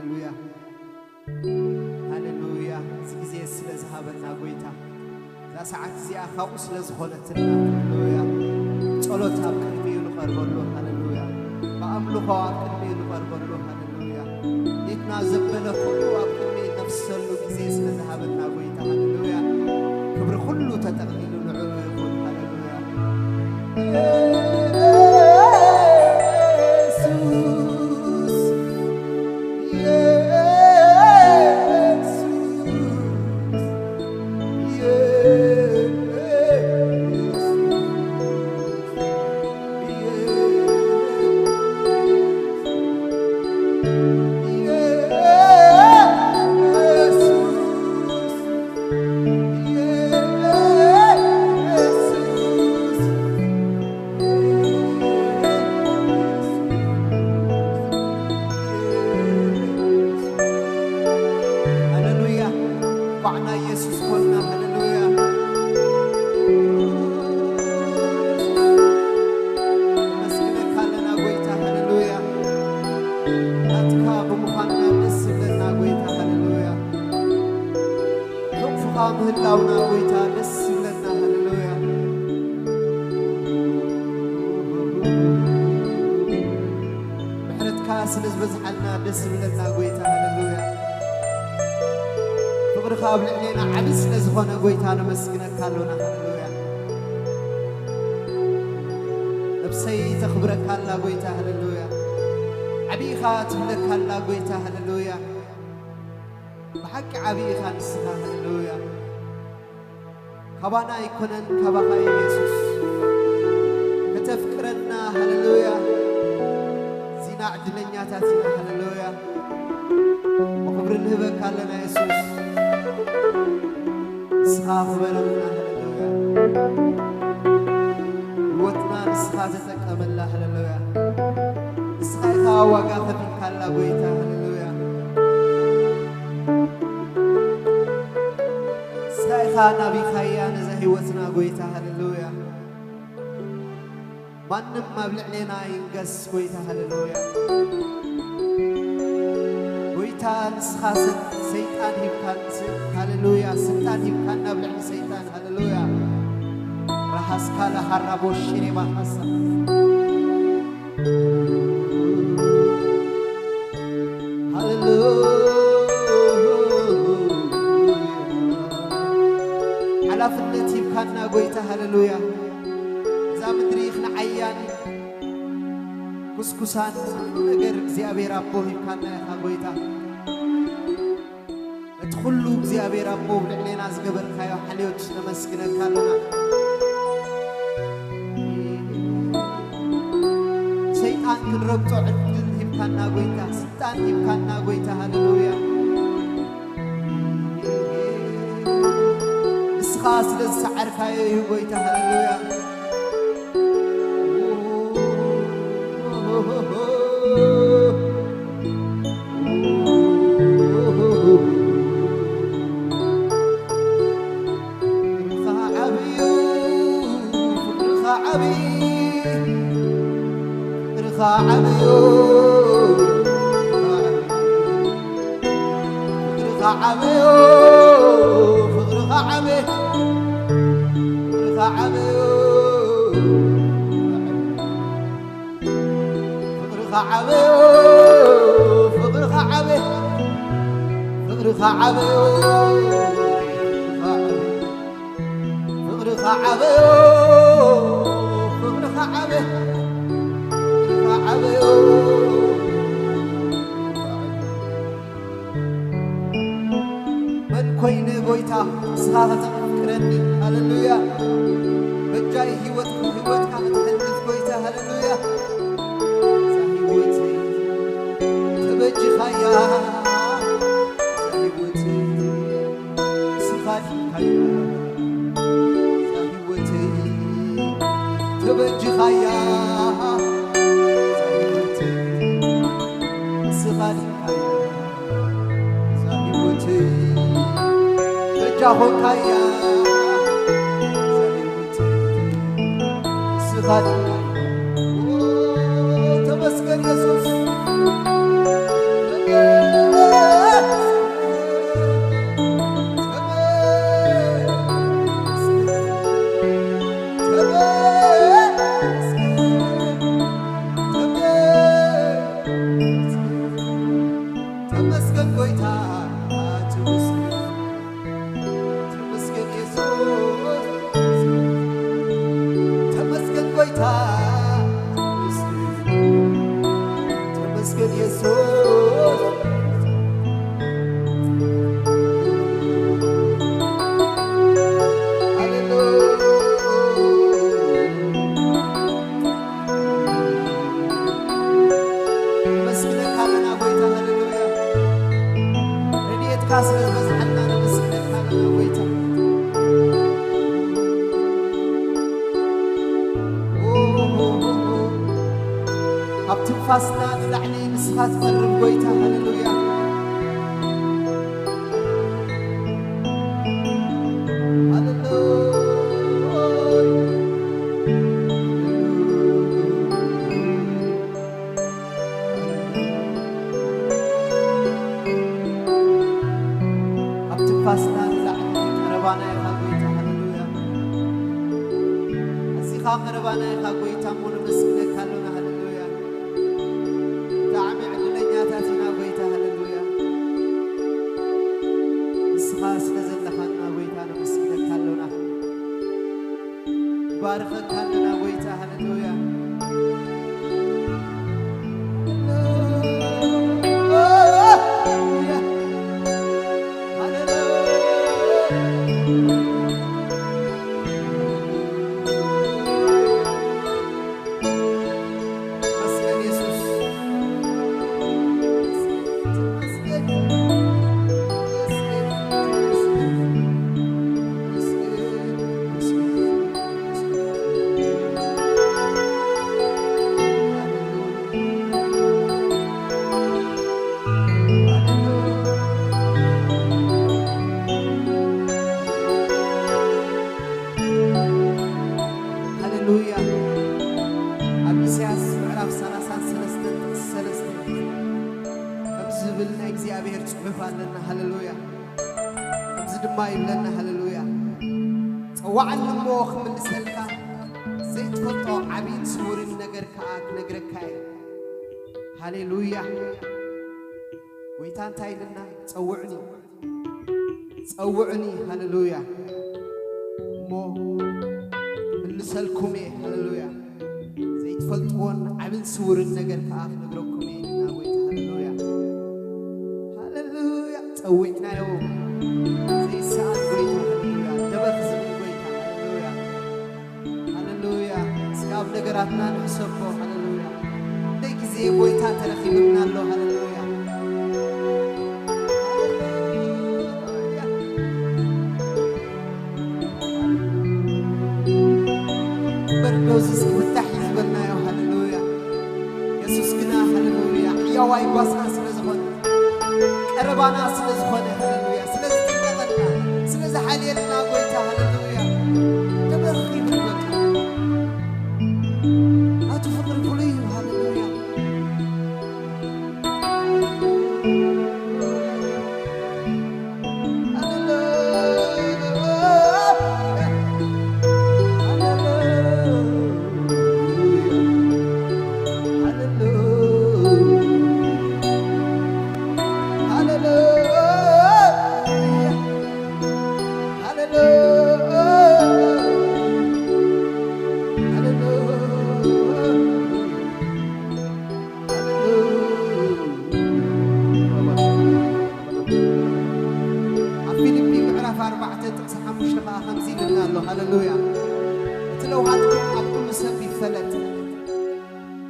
ሃሌሉያ፣ ሃሌሉያ። እዚ ግዜ ስለ ዝሃበና ጎይታ፣ እዛ ሰዓት እዚኣ ካብኡ ስለ ዝኾነትና፣ ሃሌሉያ። ጸሎት ኣብ ቅድሚኡ ንቐርበሉ፣ ሃሌሉያ። ብኣምልኾ ኣብ ቅድሚኡ ንቐርበሉ፣ ሃሌሉያ። ኢድና ዘበለ ኩሉ ኣብ ቅድሚኡ ነፍሰሉ ግዜ ስለ ዝሃበና ጎይታ፣ ሃሌሉያ። ክብሪ ኩሉ ተጠቕሊሉ ንዕኡ ይኹን፣ ሃሌሉያ። ኢየሱስ፣ ኢየሱስ፣ ኢየሱስ። ሃሌሉያ። እንኳዕ ናይ የሱስ ኮንና። ሃሌሉያ። ነመስግነካ ኣለና ጎይታ። ሃሌሉያ። ናትካ ብምዃንና ደስ ዝብለና ጎይታ። ሃሌሉያ። ሕቑፍኻ ምህላውና ጎይታ ደስ ዝብለና። ሃሌሉያ። ምሕረትካ ስለ ዝበዝሓልና ደስ ዝብለና ጎይታ። ሃሌሉያ። ፍቕርኻ ኣብ ልዕሌና ዓቢ ስለ ዝኾነ ጎይታ ነመስግነካ ኣሎና። ሃሌሉያ። ነብሰይ ተኽብረካ ኣላ ጎይታ። ሃሌሉያ። ዓቢ ኢኻ ትብለካ ኣላ ጎይታ። ሃሌሉያ። ብሓቂ ዓቢ ኢኻ ንስኻ። ሃሌሉያ። ካባና ኣይኮነን፣ ካባኻ እዩ የሱስ። ከተፍቅረና፣ ሃሌሉያ። እዚና ዕድለኛታት ኢና፣ ሃሌሉያ። ብኽብሪ ንህበካ ኣለና የሱስ። ንስኻ ክበረልና፣ ሃሌሉያ። ህይወትና ንስኻ ተጠቀመላ፣ ሃሌሉያ። ንስኻ ኢኻ ዋጋ ከፊልካላ ጎይታ፣ ሃሌሉያ። ንስኻ ኢኻ ናቢኻያ ነዛ ህይወትና ጎይታ፣ ሃሌሉያ። ማንም ኣብ ልዕሌና ይንገስ ጎይታ፣ ሃሌሉያ። ጎይታ ንስኻ ሰ-፣ ሰይጣን ሂብካን፣ ሃሌሉያ፣ ስልጣን ሂብካን ናብ ልዕሊ ሰይጣን፣ ሃሌሉያ። ረሃስካ ለሃራቦ ሽኔማ ሃሳ። ሃሌሉያ። ሓላፍነት ሂብካና ጎይታ፣ ሃሌሉያ። እዛ ምድሪ ክንዓያን ኩስኩሳን ኩሉ ነገር እግዚኣብሔር ኣቦ ሂብካና ኢኻ ጎይታ። እቲ ኩሉ እግዚኣብሔር ኣቦ ኣብ ልዕሌና ዝገበርካዮ ሓልዮት ነመስግነካ ኣለና። ሰይጣን ክንረግጾ ዕድል ሂብካና ጎይታ፣ ስልጣን ሂብካና ጎይታ፣ ሃሌሉያ። ንስኻ ስለ ዝሰዓርካዮ እዩ ጎይታ፣ ሃሌሉያ። ፍቕርኻ ዓብዩ፣ ፍቕርኻ ዓብዩ፣ ፍቕርኻ ዓብዩ፣ ፍቕርኻ ዓብዩ፣ ፍቕርኻ ዓብዩ፣ ፍቕርኻ ዓብዩ። ፍቕርኻ ዓብዩ፣ ፍቕርኻ ዓብዩ፣ ፍቕርኻ ዓብዩ፣ ፍቕርኻ ዓብዩ፣ ፍቕርኻ ዓብዩ፣ ፍቕርኻ ዓብዩ፣ ፍቕርኻ ዓብዩ። መን ኮይነ ጎይታ ንስኻ ከተፍቅረኒ? ሃሌሉያ። በጃይ ህይወት፣ ህይወትካ ክትሕልፍ ጎይታ፣ ሃሌሉያ። እዛ ህይወተይ ተበጅኻያ፣ እዛ ህይወተይ ንስኻ ድንካያ። እዛ ህይወተይ ተበጅኻያ፣ እዛ ህይወተይ ንስኻ ድንካያ። እዛ ህይወተይ በጃ ኾንካያ፣ እዛ ህይወተይ ንስኻ ድንካያ። ተመስገን የሱስ። ተመስገን ጎይታ፣ ተመስገን፣ ተመስገን የሱስ፣ ተመስገን ጎይታ፣ ተመስገን፣ ተመስገን የሱስ። ሃሌሉያ። ነመስግነካ ኣለና ጎይታ፣ ሃሌሉያ። ረድኤትካ ስለ ዝበዝሓልና ነመስግነካ ኣለና ጎይታ። ካብ ትንፋስና ንላዕሊ ንስኻ ትቐርብ ጎይታ፣ ሃሌሉያ። ሃሌሉያ። ካብ ትንፋስና ንላዕሊ ቀረባና ኢኻ ጎይታ፣ ሃሌሉያ። ኣዚኻ ቀረባና ኢኻ ጎይታ፣ እሞ ነመስግነካ ኣሎና፣ ሃሌሉያ። ብጣዕሚ ዕድለኛታት ኢና ጎይታ፣ ሃሌሉያ። ንስኻ ስለ ዘለኻና ጎይታ ነመስግነካ ኣሎና። ንባርኸካ ኣለና ጎይታ፣ ሃሌሉያ። ሃሌሉያ። መስገን የሱስ። ሃሌሉያ። ኣብ ኢሳያስ ምዕራፍ ሰላሳን ሰለስተን ጥቕሲ ሰለስተ ከምዚ ዝብል ናይ እግዚኣብሔር ጽሑፍ ኣለና። ሃሌሉያ። ከምዚ ድማ ይብለና። ሃሌሉያ። ጸዋዓኒ እሞ ክምልሰልካ፣ ዘይትፈልጦ ዓብይን ስውርን ነገር ከኣ ክነግረካ እየ። ሃሌሉያ። ጎይታ እንታይ ኢልና? ጸውዕኒ፣ ጸውዕኒ፣ ሃሌሉያ፣ እሞ ክምልሰልኩም እየ፣ ሃሌሉያ። ዘይትፈልጥዎን ዓብን ስውርን ነገር ከኣ ክነግረኩም እየ ኢልና ጎይታ፣ ሃሌሉያ፣ ሃሌሉያ። ጸዊዕናዮ ዘይሰኣን ጎይታ፣ ሃሌሉያ። ደበኽ ዝብል ጎይታ፣ ሃሌሉያ። ሃሌሉያ። እስከ ኣብ ነገራትና ንሕሰቦ። ሃሌሉያ። ክንደይ ግዜ ጎይታ ተረኺብና ኣሎ። ሃሌሉያ። ሃሌሉያ። በርዶዝስ ክፍታሕ እዩ ዝበልናዮ። ሃሌሉያ። የሱስ ግና፣ ሃሌሉያ፣ ሕያዋይ ጓስና ስለ ዝኾነ፣ ቀረባና ስለ ዝኾነ፣ ሃሌሉያ፣ ስለ ዝጥንቀቐልና፣ ስለ ዝሓልየልና ጎይታ፣ ሃሌሉያ፣ ተበኺ ይብል በቃ። ናቱ ፍቕሪ ፍሉይ እዩ፣ ሃሌሉያ። ኣብ ፊልጲ ምዕራፍ ኣርባዕተ ጥቕሲ ሓሙሽተ ኸዓ ከምዚ ይብልና ኣሎ። ሃሌሉያ። እቲ ለውሃትኩም ኣብ ኩሉ ሰብ ይፈለጥ፣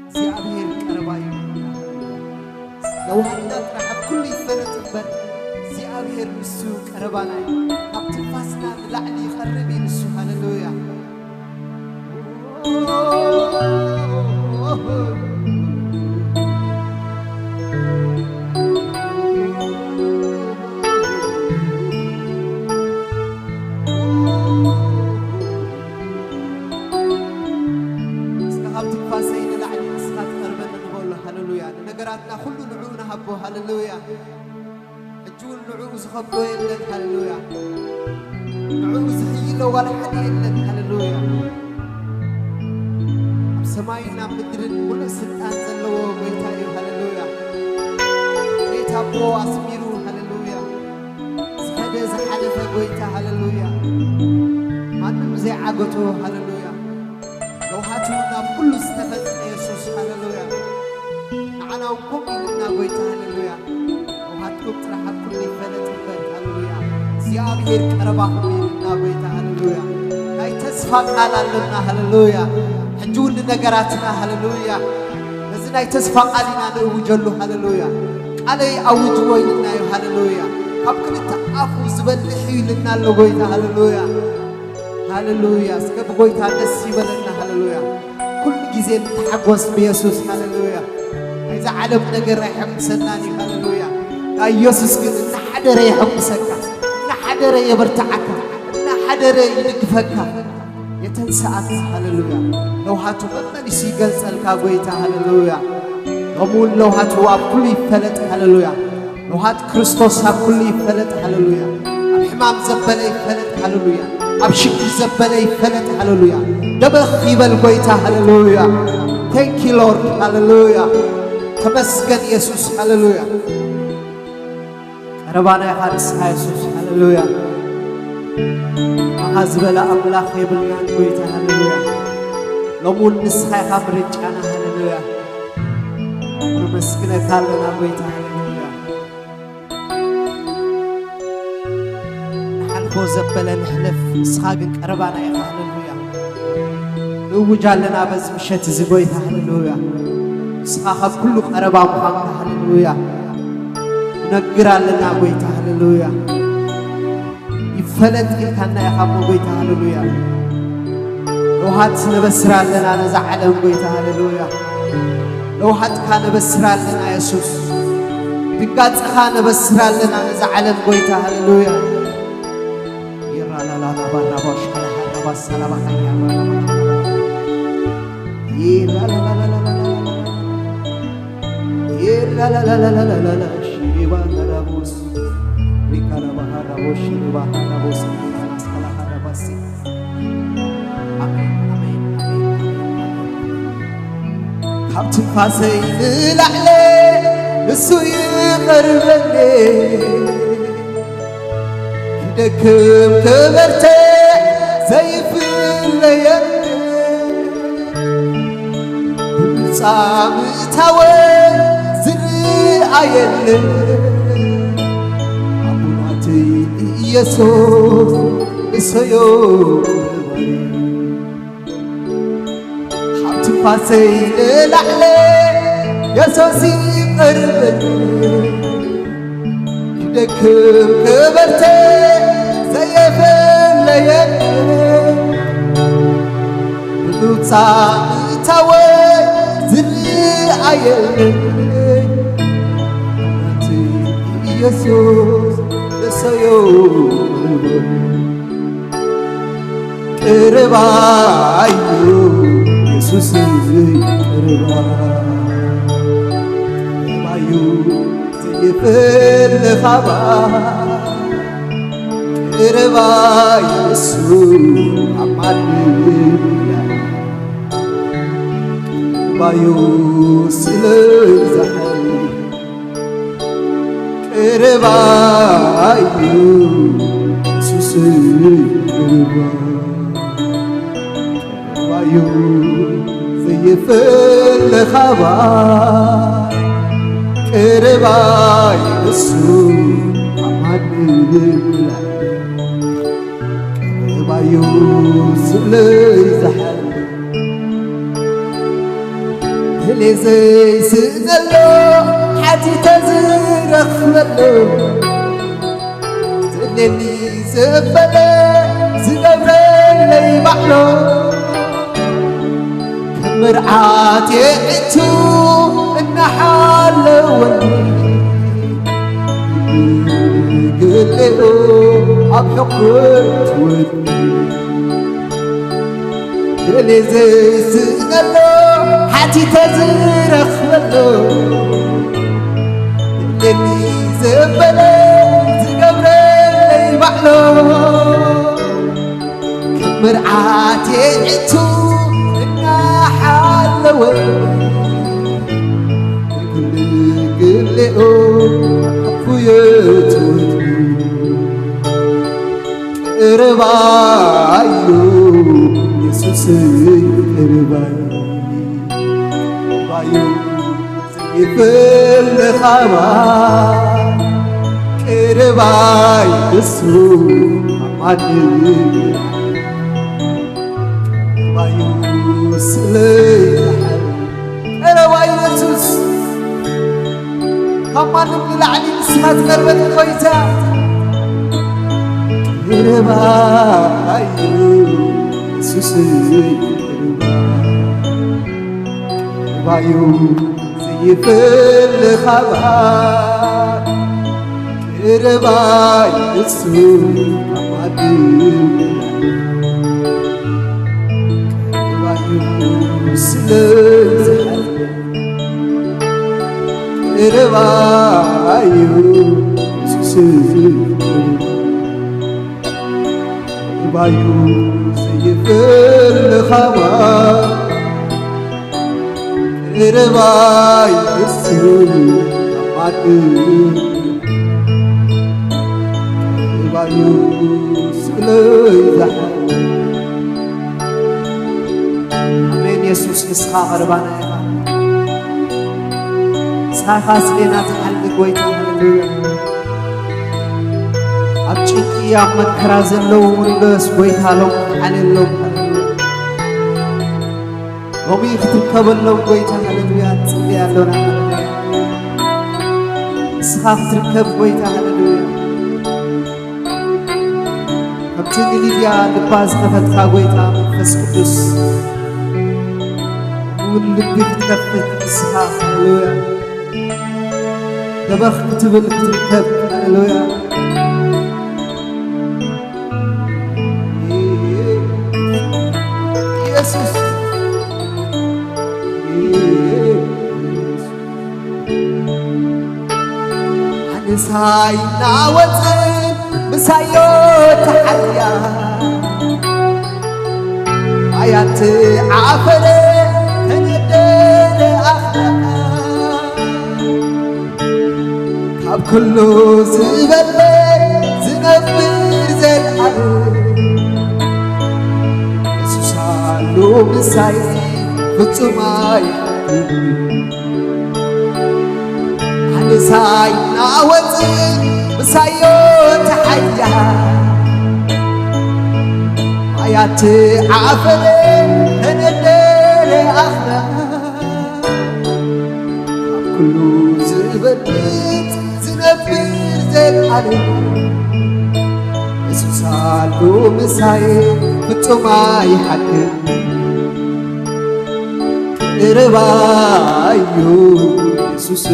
እግዚኣብሔር ቀረባ እዩ። ለውሃትና ጥራሕ ኣብ ኩሉ ይፈለጥ እምበር፣ እግዚኣብሔር ንሱ ቀረባና እዩ። ካብ ትንፋስና ንላዕሊ ይቐርብ እዩ ንሱ። ሃሌሉያ። እስከ ካብ ትንፋሰይ ንላዕሊ ንስኻ ትቐርበኒ ንበሎ። ሃሌሉያ። ንነገራትና ኩሉ ንዕኡ ንሃቦ። ሃሌሉያ። ሕጂ እውን ንዕኡ ዝኸብዶ የለን። ሃሌሉያ። ንዕኡ ዝሕይሎ ዋላ ሓደ የለን። ሃሌሉያ። ኣብ ሰማይን ኣብ ምድርን ሙሉእ ስልጣን ዘለዎ ጎይታ እዩ። ሃሌሉያ። ቤት ኣብ ኣስሚሩ፣ ሃሌሉያ። ዝኸደ ዝሓለፈ ጎይታ፣ ሃሌሉያ። ማንም ዘይዓገቶ፣ ሃሌሉያ። ለውሃቱ ናብ ኩሉ ዝተፈልጠ የሱስ፣ ሃሌሉያ። ንዓና እውን ከምኡ ኢልና ጎይታ፣ ሃሌሉያ። ለውሃትኩም ጥራሕ ኣብ ኩሉ ይፈለጥ እምበር፣ ሃሌሉያ። እግዚኣብሔር ቀረባኹም እዩ ኢልና ጎይታ፣ ሃሌሉያ። ናይ ተስፋ ቃል ኣለና፣ ሃሌሉያ። ሕጂ እውን ንነገራትና፣ ሃሌሉያ። ነዚ ናይ ተስፋ ቃል ኢና ንእውጀሉ፣ ሃሌሉያ። ቃለይ ኣውጅዎ ኢልናዮ፣ ሃሌሉያ። ካብ ክልተ ኣፉ ዝበልሕ እዩ ኢልና ኣሎ ጎይታ፣ ሃሌሉያ። ሃሌሉያ። እስከ ብጎይታ ደስ ይበለና፣ ሃሌሉያ። ኩሉ ግዜ ንተሓጎስ ብየሱስ፣ ሃሌሉያ። ናይዛ ዓለም ነገር ኣይሐጉሰናን እዩ፣ ሃሌሉያ። ናይ የሱስ ግን እናሓደረ የሐጉሰካ፣ እናሓደረ የበርትዓካ፣ እናሓደረ ይድግፈካ። የተንሰኣት፣ ሃሌሉያ። ለውሃቱ መመሊሱ ይገልጸልካ ጎይታ፣ ሃሌሉያ። ሎሚ እውን ለውሃቱ ኣብ ኩሉ ይፈለጥ፣ ሃሌሉያ። ለውሃት ክርስቶስ ኣብ ኩሉ ይፈለጥ፣ ሃሌሉያ። ኣብ ሕማም ዘበለ ይፈለጥ፣ ሃሌሉያ። ኣብ ሽግር ዘበለ ይፈለጥ፣ ሃሌሉያ። ደበኽ ይበል ጎይታ፣ ሃሌሉያ። Thank you Lord፣ ሃሌሉያ። ተመስገን የሱስ፣ ሃሌሉያ። ቀረባና ኢኻ ንስኻ የሱስ፣ ሃሌሉያ። ንኻ ዝበለ ኣምላኽ የብልናን ጎይታ፣ ሃሌሉያ። ሎሚ እውን ንስኻ ኢኻ ምርጫና፣ ሃሌሉያ። ነመስግነካ ኣለና ጎይታ፣ ሃሌሉያ። ንሓልፎ ዘበለ ንሕለፍ፣ ንስኻ ግን ቀረባና ኢኻ፣ ሃሌሉያ። ንእውጅ ኣለና በዚ ምሸት እዚ ጎይታ፣ ሃሌሉያ። ንስኻ ካብ ኩሉ ቀረባ ምዃንካ፣ ሃሌሉያ። ንነግር ኣለና ጎይታ፣ ሃሌሉያ። ይፈለጥ ኢልካና ኢኻ እሞ ጎይታ፣ ሃሌሉያ። ለውሃት ነበስር ኣለና ነዛ ዓለም ጎይታ፣ ሃሌሉያ። ለውሃትካ ነበስር ኣለና የሱስ። ድንጋጽኻ ነበስር ኣለና ነዛ ዓለም ጎይታ፣ ሃሌሉያ። ይራላላላ ባራባሽ ካላሃራባ ሰላባ ኸያ ይራላላላላላላ ይራላላላላላላ ሽሪባ ሀራቦስ ሪካላባ ሀራቦስ ሽሪባ ሀራቦስ ሪካላስ ካላ ሀራባሲ። ኣሜን፣ ኣሜን፣ ኣሜን፣ ኣሜን፣ ኣሜን። ካብ ትንፋሰይ ንላዕሊ ንሱ ይቐርበኒ። ክደክም ክበርትዕ ዘይፍለየኒ፣ ብብጻምታወይ ዝረኣየኒ፣ ኣቦናተይ ኢየሱስ ንሰዮ ቅርበኒ። ካብ ትንፋሰይ ንላዕሊ የሱስ ይቐርበኒ። ክደክም ክበርትዕ ዘየፈለየኒ፣ ብብጻምታወይ ዝረኣየኒ፣ ኣምላኽ ኢየሱስ ንሰዮ ቅርበኒ። ቅርባዩ የሱስ ቅርባ፣ ቅርባዩ ዘይፍለ ኻባ፣ ቅርባዩ እሱ ኣብ ማንም ቅርባዩ ስለ ዝሓል ቅርባዩ የሱስ ቅርባ፣ ቅርባዩ ዘይፍለ ኻባ፣ ቅርባዩ እሱ ኣብ ማንም ቅርባዩ ስለ ዝሓል ድሌ ዘይስእነሉ ሓቲተ ዝረኽበሉ፣ ዘድልየኒ ዘበለ ዝገብረለይ ባዕሉ፣ ከም መርዓት የዒንቱ እናሓለወኒ፣ ብግሌኡ ኣብ ሕቑት ወኒ። ድሌ ዘይስእነሉ ሓቲተ ዝረኽበሉ፣ ድሌኒ ዘበለ ዝገብረለይ ባዕሉ፣ ከም መርዓት የዒንቱ እናሓለወ፣ ብግሌኡ ቅርባዩ የሱስ ቅርባዩ ባዩ ይፈልኻባ ቅርባይ እሱ ኣማኒ ባዩ ስለይ ቀረባ ኢየሱስ ካብ ማንም ንላዕሊ ንስኻ ትቐርበኒ ኮይታ ቀረባ እዩ የሱስ ቀረባ እዩ ዘይፈልኻባ ቀረባ እዩ እሱ ካብ ማንም ቀረባ እዩ ስለዝሓ ቀረባዩ የሱስ ቀረባዩ ዘይፈልኻባ ቀረባይ እሱ ኣማን ቀረባዩ ስለይ ዝሓ ኣሜን። የሱስ ንስኻ ቀረባና ኢኻ። ንስኻ ኢኻ ስሌና ትሓልፍ ጎይታ። ሃሌሉያ። ኣብ ጭንቂ ኣብ መከራ ዘለዉ ንገስ ጎይታ ሎም ሓልየሎም። ሃሌሉያ። ሎሚ ክትርከበሎም ጎይታ ሃሌሉያ። ጽሊ ኣሎና ሃሌሉያ። ንስኻ ክትርከብ ጎይታ ሃሌሉያ። ከምቲ ንሊድያ ልባ ዝኸፈትካ ጎይታ መንፈስ ቅዱስ እውን ልቢ ክትከፍት ንስኻ ሃሌሉያ ደበኽ ክትብል ክትርከብ ሃሌሉያ ኢየሱስ ኣነሳይ ናወፅን ምሳዮ ተሓልያ ኣያት ዓፈረ ተነደለ ኣኽላ ካብ ኩሉ ዝበለ ዝነብር ዘልኣሉ የሱስ ኣሎ ምሳይ ፍጹም ኣይሓድር ኣነሳይ ናወፅእ ምሳዮ ተሓያ ኣያት ዓፈረ ተነደረ ኣኽላ ካብ ኩሉ ዝበልጽ ዝነብር ዘልኣለም የሱስ ኣሎ ምሳይ ፍጹም ኣይሓድር ቀረባዩ የሱስ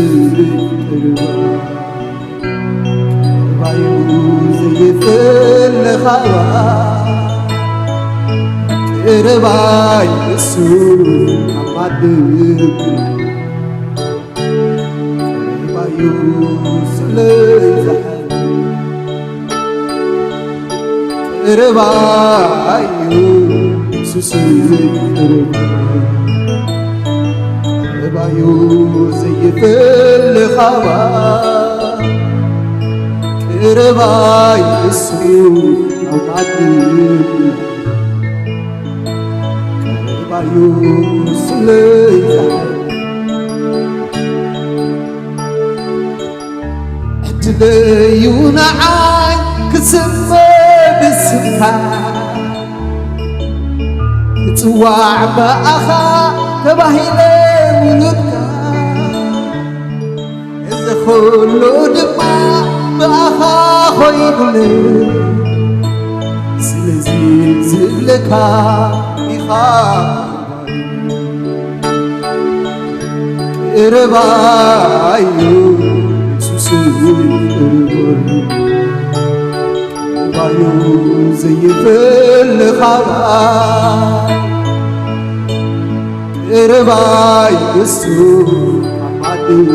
ቀረባዩ ዘይፈልኻባ ቀረባይ እሱ ኣማድብ ቀረባዩ ስለይ ዝሓል ቀረባዩ የሱስ ቀረባዩ ቀረባዩ ዘይፈልኻባ ቀረባይ እሱ ኣማድብ ቀረባዩ ስለይ ዝሓል ዕድለዩ ንዓይ ክስመ ብስምካ ክጽዋዕ ብኣኻ ተባሂለ ውሉድካ እዚ ኹሉ ድማ ብኣኻ ኾይኑለ ስለዚ ዝብለካ ኢኻ ቀረባዩ የሱስ ቀረባዩ ዘይፈልኻባ ቀረባይ እሱ ኣማድብ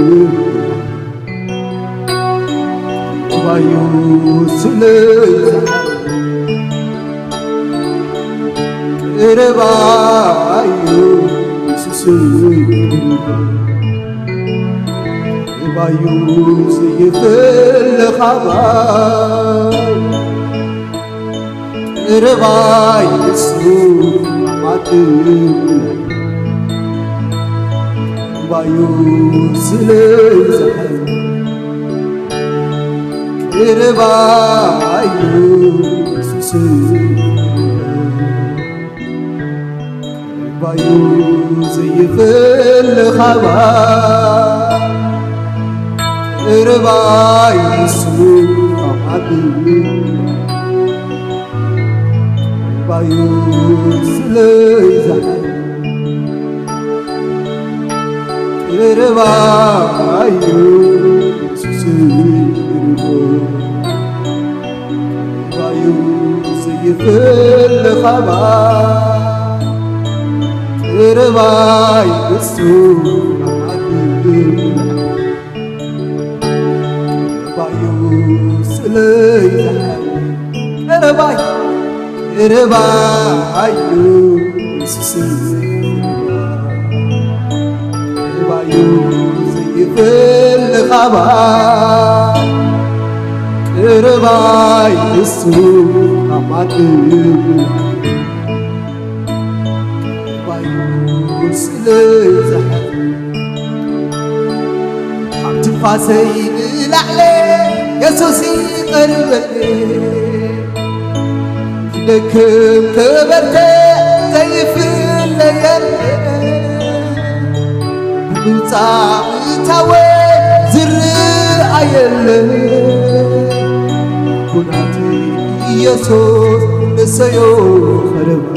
ባዩ ስለይ ቀረባዩ የሱስ ቀረባዩ ዘይፈልኻባ ኣባይ ቅርባይ እሱ ማድብለ ባዩ ስለ ዝሐል ቅርባዩ እሱ ባዩ ዘይፈልኻባ ቅርባይ እሱ ኣማድ ባዩ ስለይዛሓል ቅርባዩ እሱ ስይርቦ ባዩ ዘይፈልኻባ ቅርባይ እሱ ኣማድ ባዩ ስለይዛሓል ቅርባይ ቅርባዩ እሱ ስይርቦ ባዩ ዘይፈልኻባ ቅርባይ እሱ ኣማድ ባዩ ስለይዛሓል ካብ ትንፋሰይ ንላዕሊ የሱስ ይቐርበኒ ክደክም ክበርትዕ ዘይፍለየኒ ብምውፃእ ምእታወ ዝረኣየለ ኩናት ኢየሱስ ንሰዮ ኸረባ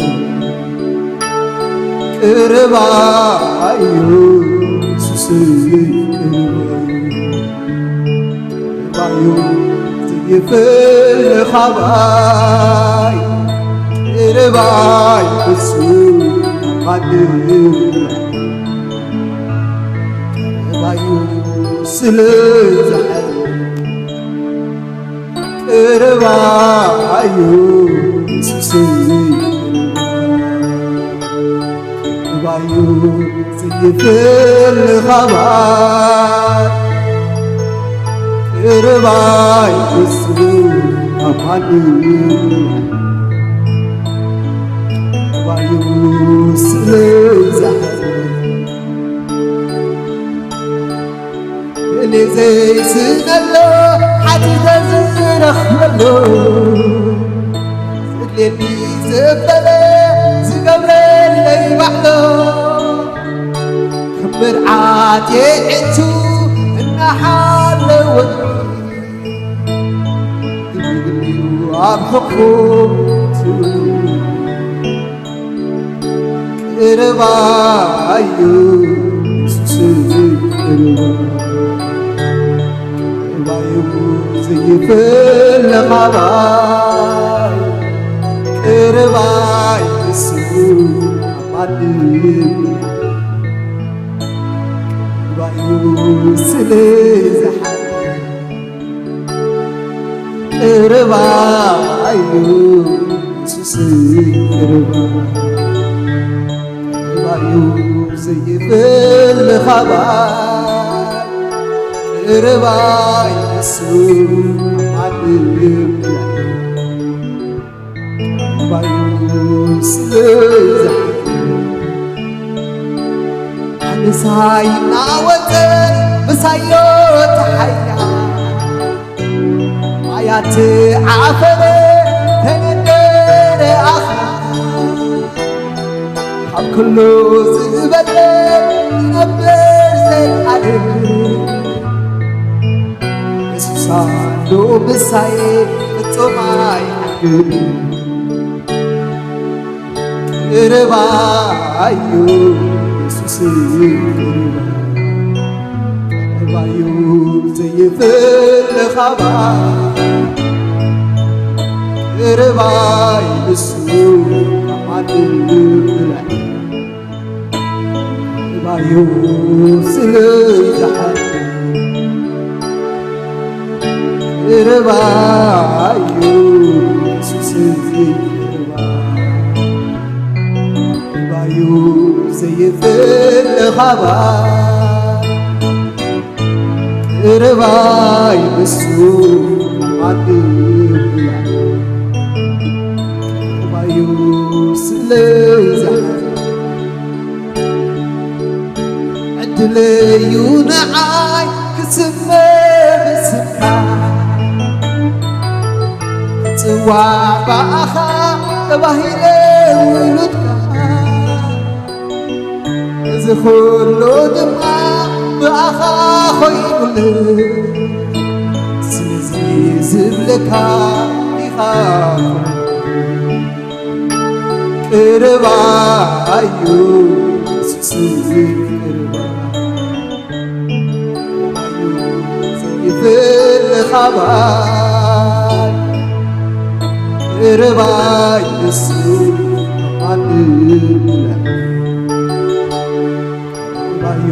ቅርባዩ ሱስይ ቅርባዩ ባዩ ዘይፈልኻባይ ቅርባይ እሱ ማንም ቅርባዩ ስለ ዝሓል ቅርባዩ እሱ ስለ ባዩ ዘይፈልኻባይ ቅርባይ እሱ ኣማን ባዩ ስለ ዝሓዘ እኔ ዘይስነሎ ሓቲተ ዝረኽበሉ ዘድልየኒ ዘበለ ዝገብረለይ ባዕሎ ከም መርዓት የዒንቱ እናሓለወኒ ግልግልዩ ኣብ ሕቑፉ ትብል ቅርባዩ የሱስ ቅርባዩ ዘይፈልኻባይ ቅርባይ እሱ ኣማድብ ቅርባዩ ስለ ዝሓ ቅርባዩ የሱስ ቅርባዩ ዘይፈልኻባይ ቅርባይ እሱ ኣማድብ ቅርባዩ ስለ ዝሓ ምሳይ እናወፀ ምሳዮ ተሓያ ማያት ዓፈረ ተነደረ ኣኻ ካብ ኩሉ ዝበለ ዝነብር ዘልዓለም የሱስ ኣሎ ምሳይ ፍጹም ኣይዓግብ ቅርባዩ የሱስ ቅርባዩ ዘይፍለ ኻባ ቅርባይ ንሱ ኣማን ብላዕ ቅርባዩ ስለ ዝሓ ቅርባዩ የሱስ እዚ ቅርባ ቅርባዩ ዘይፍለ ኻባ ርባይ እሱ ማንም ቀረባዩ ስለይ ዝሓዘ ዕድለዩ ንዓይ ክስመ ብስምካ ክጽዋዕ ብኣኻ ተባሂለ ውሉድካ እዚ ኩሉ ድማ ብኣኻ ኮይኑለይ ስለዚ ዝብለካ ኢኻ ቅርባዩ ስስዚ ቅርባዩ ዘይፈልኻባይ ቅርባይ እሱ ኣማድብለ ቅርባዩ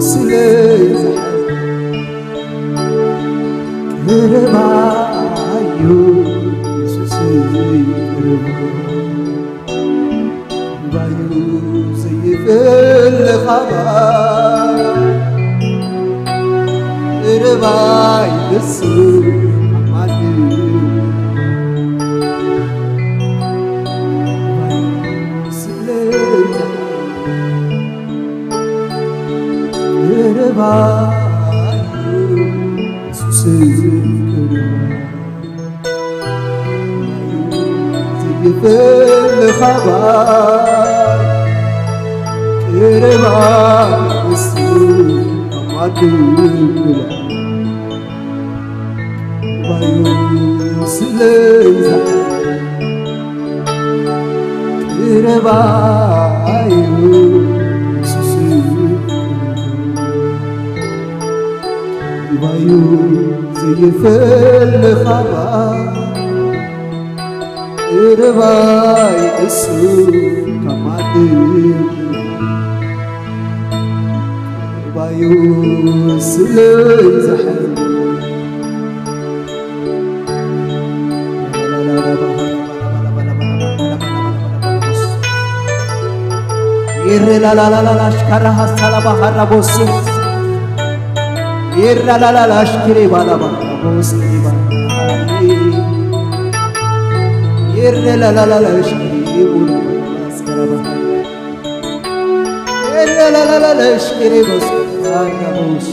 ስለይ ዝሓዘ ቅርባዩ ስስዚ ቅርባዩ ባዩ ዘይፈልኻባ ርባይ እሱ ኣማድ ስለታ ርባዩ እሱ ስዝክርባ ይፈልኻባ ቅርባ እሱ ኣማድብላ ባዩ ስለዛ ቅርባዩ እሱ ባዩ ዘይፈልኻባ ቅርባይ እሱ ከማድን ቅርባዩ ስለይ ዝሓል ይሬ ላላላላላ ሽካራ ሃስታላ ባሃራ ቦሱ ይሬ ላላላላ ሽኪሬ ባላ ባሃራ ቦሱ ይሬ ላላላላ ሽኪሬ ቡላ ባስከራ ባሃራ ይሬ ላላላላ ሽኪሬ ቦሱ አራቦሽ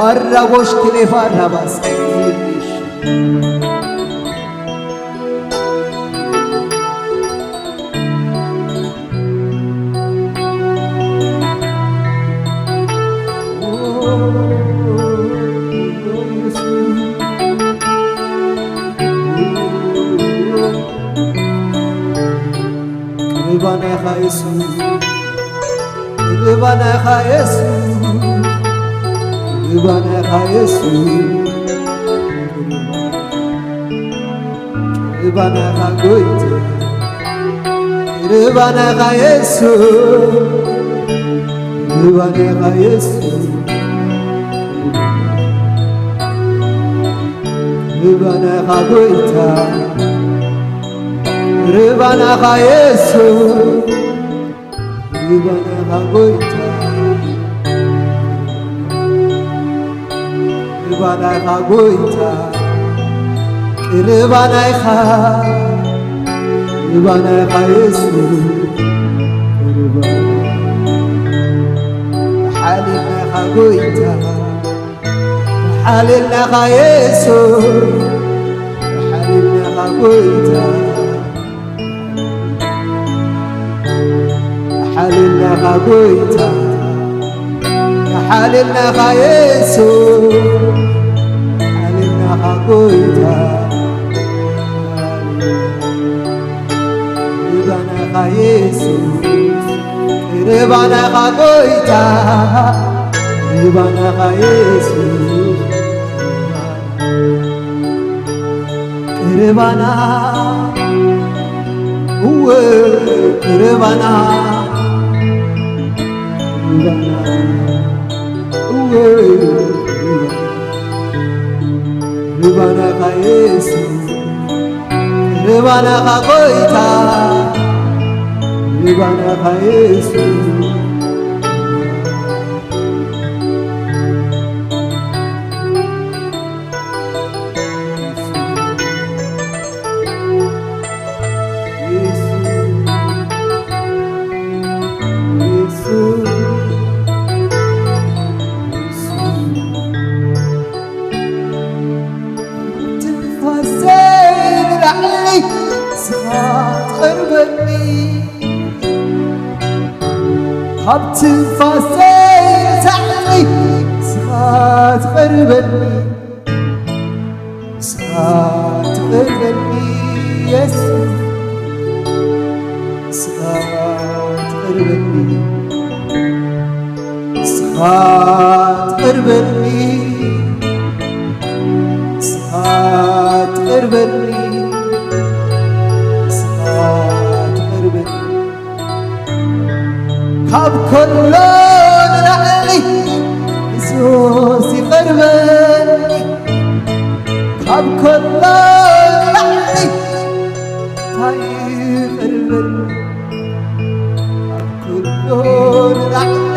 አራቦሽ ክሌፋ አራባስ ቅርባና ኢኻ የሱስ ቅርባና ኢኻ የሱስ ቅርባና ኢኻ የሱስ ቅርባና ኢኻ ጎይታ ቅርባና ኢኻ የሱስ ቅርባና ኢኻ የሱስ ቅርባና ኢኻ ጎይታ ቅርባና ኢኻ የሱስ ቅርባና ኢኻ ጎይታ ቅርባና ኢኻ ጎይታ ቅርባና ኢኻ ቅርባና ኢኻ የሱስ ቅርባና ሓሊልና ኢኻ ጎይታ ሓሊልና ኢኻ የሱስ ሓሊልና ኢኻ ጎይታ ሓልልናኻ ጎይታ ሓልልናኻ የሱስ ሓልልናኻ ጎይታ ርባናኻ የሱስ ርባናኻ ጎይታ ርባናኻ የሱስ ቅርባና እወ ቅርባና ቅርባና እወ ቅርባና ርባናኻ የሱስ ርባናኻ ጎይታ ርባናኻ የሱስ ትቐርበኒ፣ ካብ ትንፋሰይ ንላዕሊ ንስኻ ትቐርበኒ፣ ንስኻ ትቐርበኒ የሱስ፣ ንስኻ ትቐርበኒ፣ ንስኻ ትቐርበኒ፣ ንስኻ ትቐርበኒ፣ ንስኻ ትቐርበኒ። ካብ ከሎ ንላዕሊ የሱስ ይቐርበኒ፣ ካብ ከሎ ንላዕሊ እንታይ ይቐርበኒ? ካብ ከሎ ንላዕሊ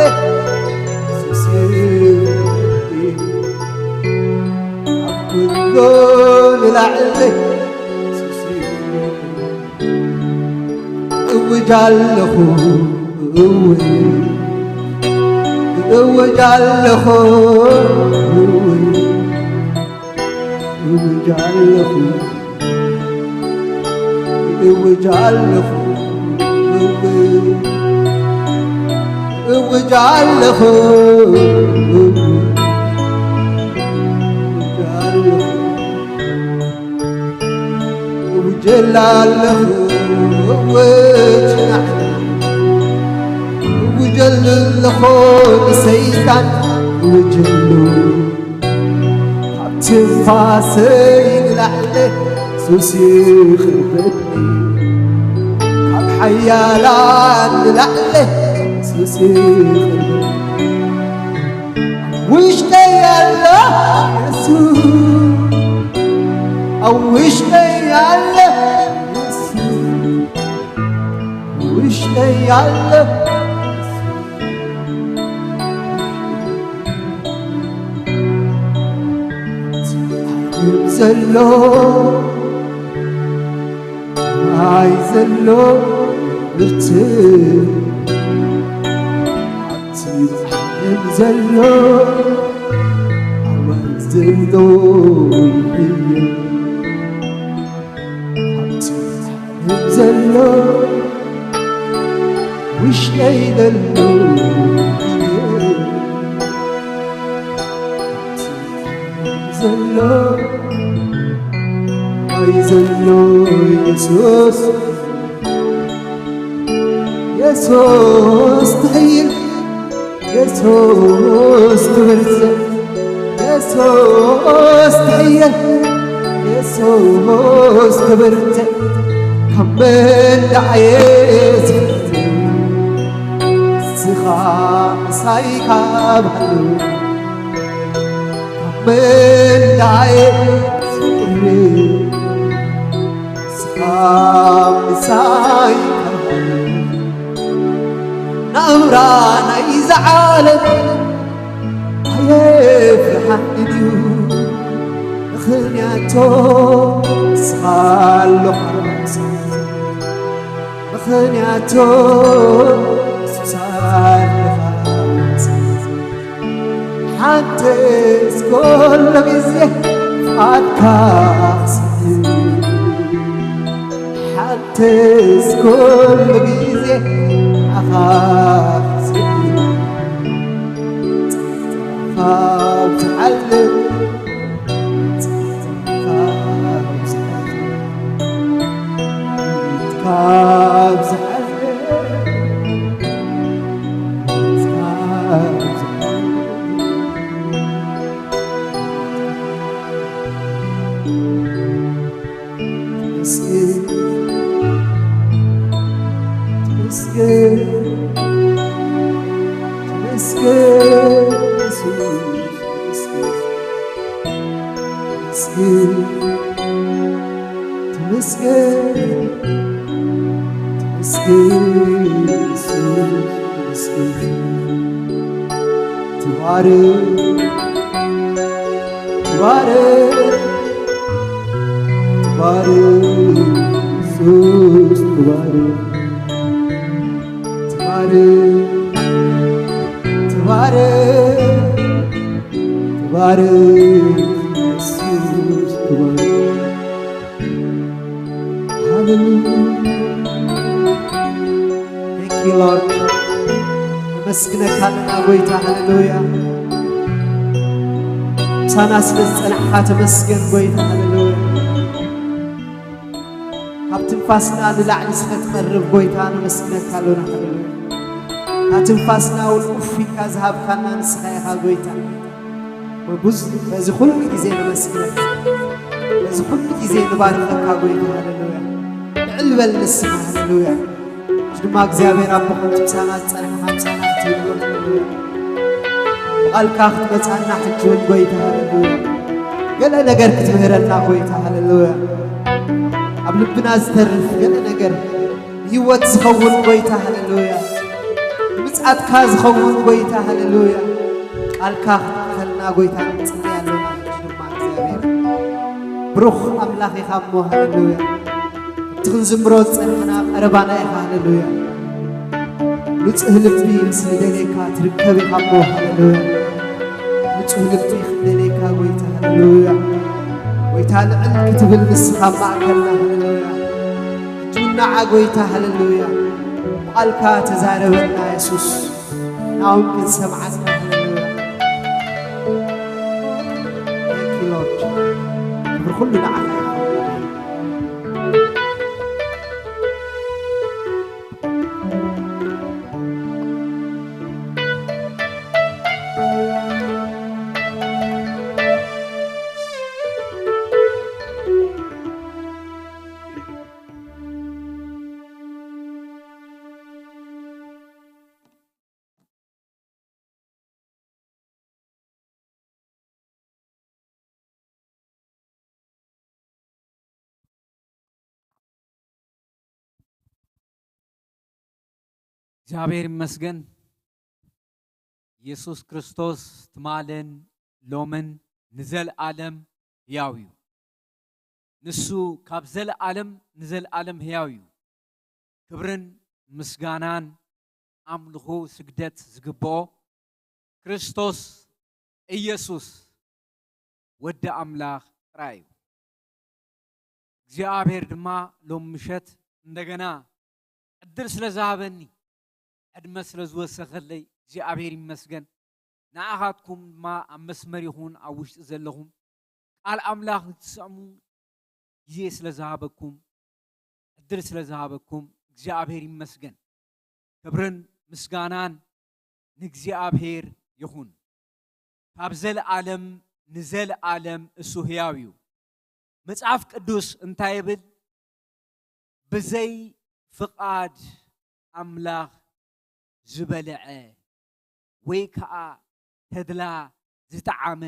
የሱስ ይቐርበኒ፣ ካብ ከሎ ንላዕሊ የሱስ ይቐርበኒ። እውጅ ኣለኹ፣ እውጅ፣ እውጅ ኣለኹ፣ እውጅ፣ እውጅ ኣለኹ፣ እውጅ ኣለኹ፣ እውጅ፣ እውጅ ኣለኹ፣ እውጅ፣ እውጅ ኣለኹ። እውጀል ኣለኹ እውጅ ናዕሊ፣ እውጀሉ ኣለኹ ንሰይጣን እውጀሉ። ካብ ትንፋሰይ ንላዕሊ ሱስ ይቕርበኒ፣ ካብ ሓያላን ንላዕሊ ሱስ ይቕርበኒ። ውሽጠይ ያለ ኢየሱስ፣ ኣብ ውሽጠይ ያለ ኢየሱስ፣ ውሽጠይ ያለ ኢየሱስ። ዓለም ዘሎ፣ ማይ ዘሎ፣ ብርትዕ ኣብቲ ዓለም ዘሎ ኣዋይ ዘሎ ይሕየል። ኣብቲ ዓለም ዘሎ ውሽጠይ ዘሎ ይሕየል። ኣብቲ ዓለም ዘሎ ኣዋይ ዘሎ የሱስ የሱስ ትሕይል፣ የሱስ ትብርትዕ፣ የሱስ ትሕይል፣ የሱስ ትብርትዕ። ካብ መንዳዓየ ዝፍርት ንስኻ ምሳይ ካብ ሃሉ፣ ካብ መንዳዓየ ዝፍርት ንስኻ ምሳይ ናብራ ናይዛ ዓለም ኣየፍርሓን እዩ፣ ምኽንያቱ ንስኻ ኣለኻ ምሳይ፣ ምኽንያቱ ንስኻ ኣለኻ ምሳይ። ሓንትስ ኩሉ ግዜ ፍቓድካ ክስዕብ፣ ሓንትስ ኩሉ ግዜ ንዓኻ ክስዕብ። ጸጥታኻ ኣብዝሓለይ፣ ጸጥታኻ ኣብዝሓለይ፣ ጸጥታኻ ኣብዝሓለይ። ተመስገን፣ ተመስገን ኢየሱስ፣ ተመስገን። ተባረክ፣ ተባረክ፣ ተባረክ ኢየሱስ፣ ተባረክ፣ ተባረክ፣ ተባረክ፣ ተባረክ ኢየሱስ፣ ተባረክ። ሃሌሉያ። ነመስግነካ ኣለና ጎይታ፣ ሃሌሉያ። ምሳና ስለ ዝጸናሕካ ተመስገን ጎይታ፣ ሃሌሉያ። ካብ ትንፋስና ንላዕሊ ስለ ትቐርብ ጎይታ ነመስግነካ ኣሎና፣ ሃሌሉያ። ካብ ትንፋስና እውን ኡፍ ኢልካ ዝሃብካና ንስኻ ኢኻ ጎይታ። በብዙ-፣ በዚ ኩሉ ግዜ ነመስግነካ፣ በዚ ኩሉ ግዜ ንባርኸካ ጎይታ፣ ሃሌሉያ። ልዕል በል ንስኻ፣ ሃሌሉያ። ሕጂ ድማ እግዚኣብሔር ኣቦ፣ ከምቲ ምሳና ዝጸናሕካ ምሳና ክትህሉ፣ ሃሌሉያ። ብቓልካ ክትመጻና ሕጂ እውን ጎይታ፣ ሃሌሉያ። ገለ ነገር ክትምህረና ጎይታ፣ ሃሌሉያ። ኣብ ልብና ዝተርፍ ገለ ነገር፣ ንህይወት ዝኸውን ጎይታ፣ ሃሌሉያ። ንምጽኣትካ ዝኸውን ጎይታ፣ ሃሌሉያ። ቃልካ ክትመሃረና ጎይታ ንጽሊ ኣለና። ሕጂ ድማ እግዚኣብሔር ብሩኽ ኣምላኽ ኢኻ እሞ፣ ሃሌሉያ። እቲ ክንዝምሮ ዝጸንሕና ቀረባና ኢኻ፣ ሃሌሉያ። ንጹህ ልቢ ምስ ዝደልየካ ትርከብ ኢኻ እሞ፣ ሃሌሉያ። ንጹህ ልቢ ክንደልየካ ጎይታ፣ ሃሌሉያ። ጎይታ ልዕል ክትብል ንስኻ ኣብ ማእከልና፣ ሃሌሉያ። ሕጂ እውን ንዓ ጎይታ፣ ሃሌሉያ። ቃልካ ተዛረበና የሱስ፣ ናውን ክንሰምዓካ፣ ሃሌሉያ። Thank you, Lord. ክብሪ ኩሉ ንዓኻ ይኹን። እግዚኣብሔር ይመስገን። ኢየሱስ ክርስቶስ ትማልን ሎምን ንዘለኣለም ሕያው እዩ። ንሱ ካብ ዘለኣለም ንዘለኣለም ሕያው እዩ። ክብርን ምስጋናን ኣምልኾ ስግደት ዝግብኦ ክርስቶስ ኢየሱስ ወዲ ኣምላኽ ጥራይ እዩ። እግዚኣብሔር ድማ ሎም ምሸት እንደገና ዕድል ስለ ዝሃበኒ፣ ዕድመ ስለ ዝወሰኸለይ እግዚኣብሔር ይመስገን። ንኣኻትኩም ድማ ኣብ መስመር ይኹን ኣብ ውሽጢ ዘለኹም ቃል ኣምላኽ ክትሰሙ ግዜ ስለ ዝሃበኩም፣ ዕድል ስለ ዝሃበኩም እግዚኣብሔር ይመስገን። ክብርን ምስጋናን ንእግዚኣብሔር ይኹን። ካብ ዘለኣለም ንዘለኣለም እሱ ህያው እዩ። መጽሓፍ ቅዱስ እንታይ ይብል? ብዘይ ፍቓድ ኣምላኽ ዝበልዐ ወይ ከኣ ተድላ ዝጠዓመ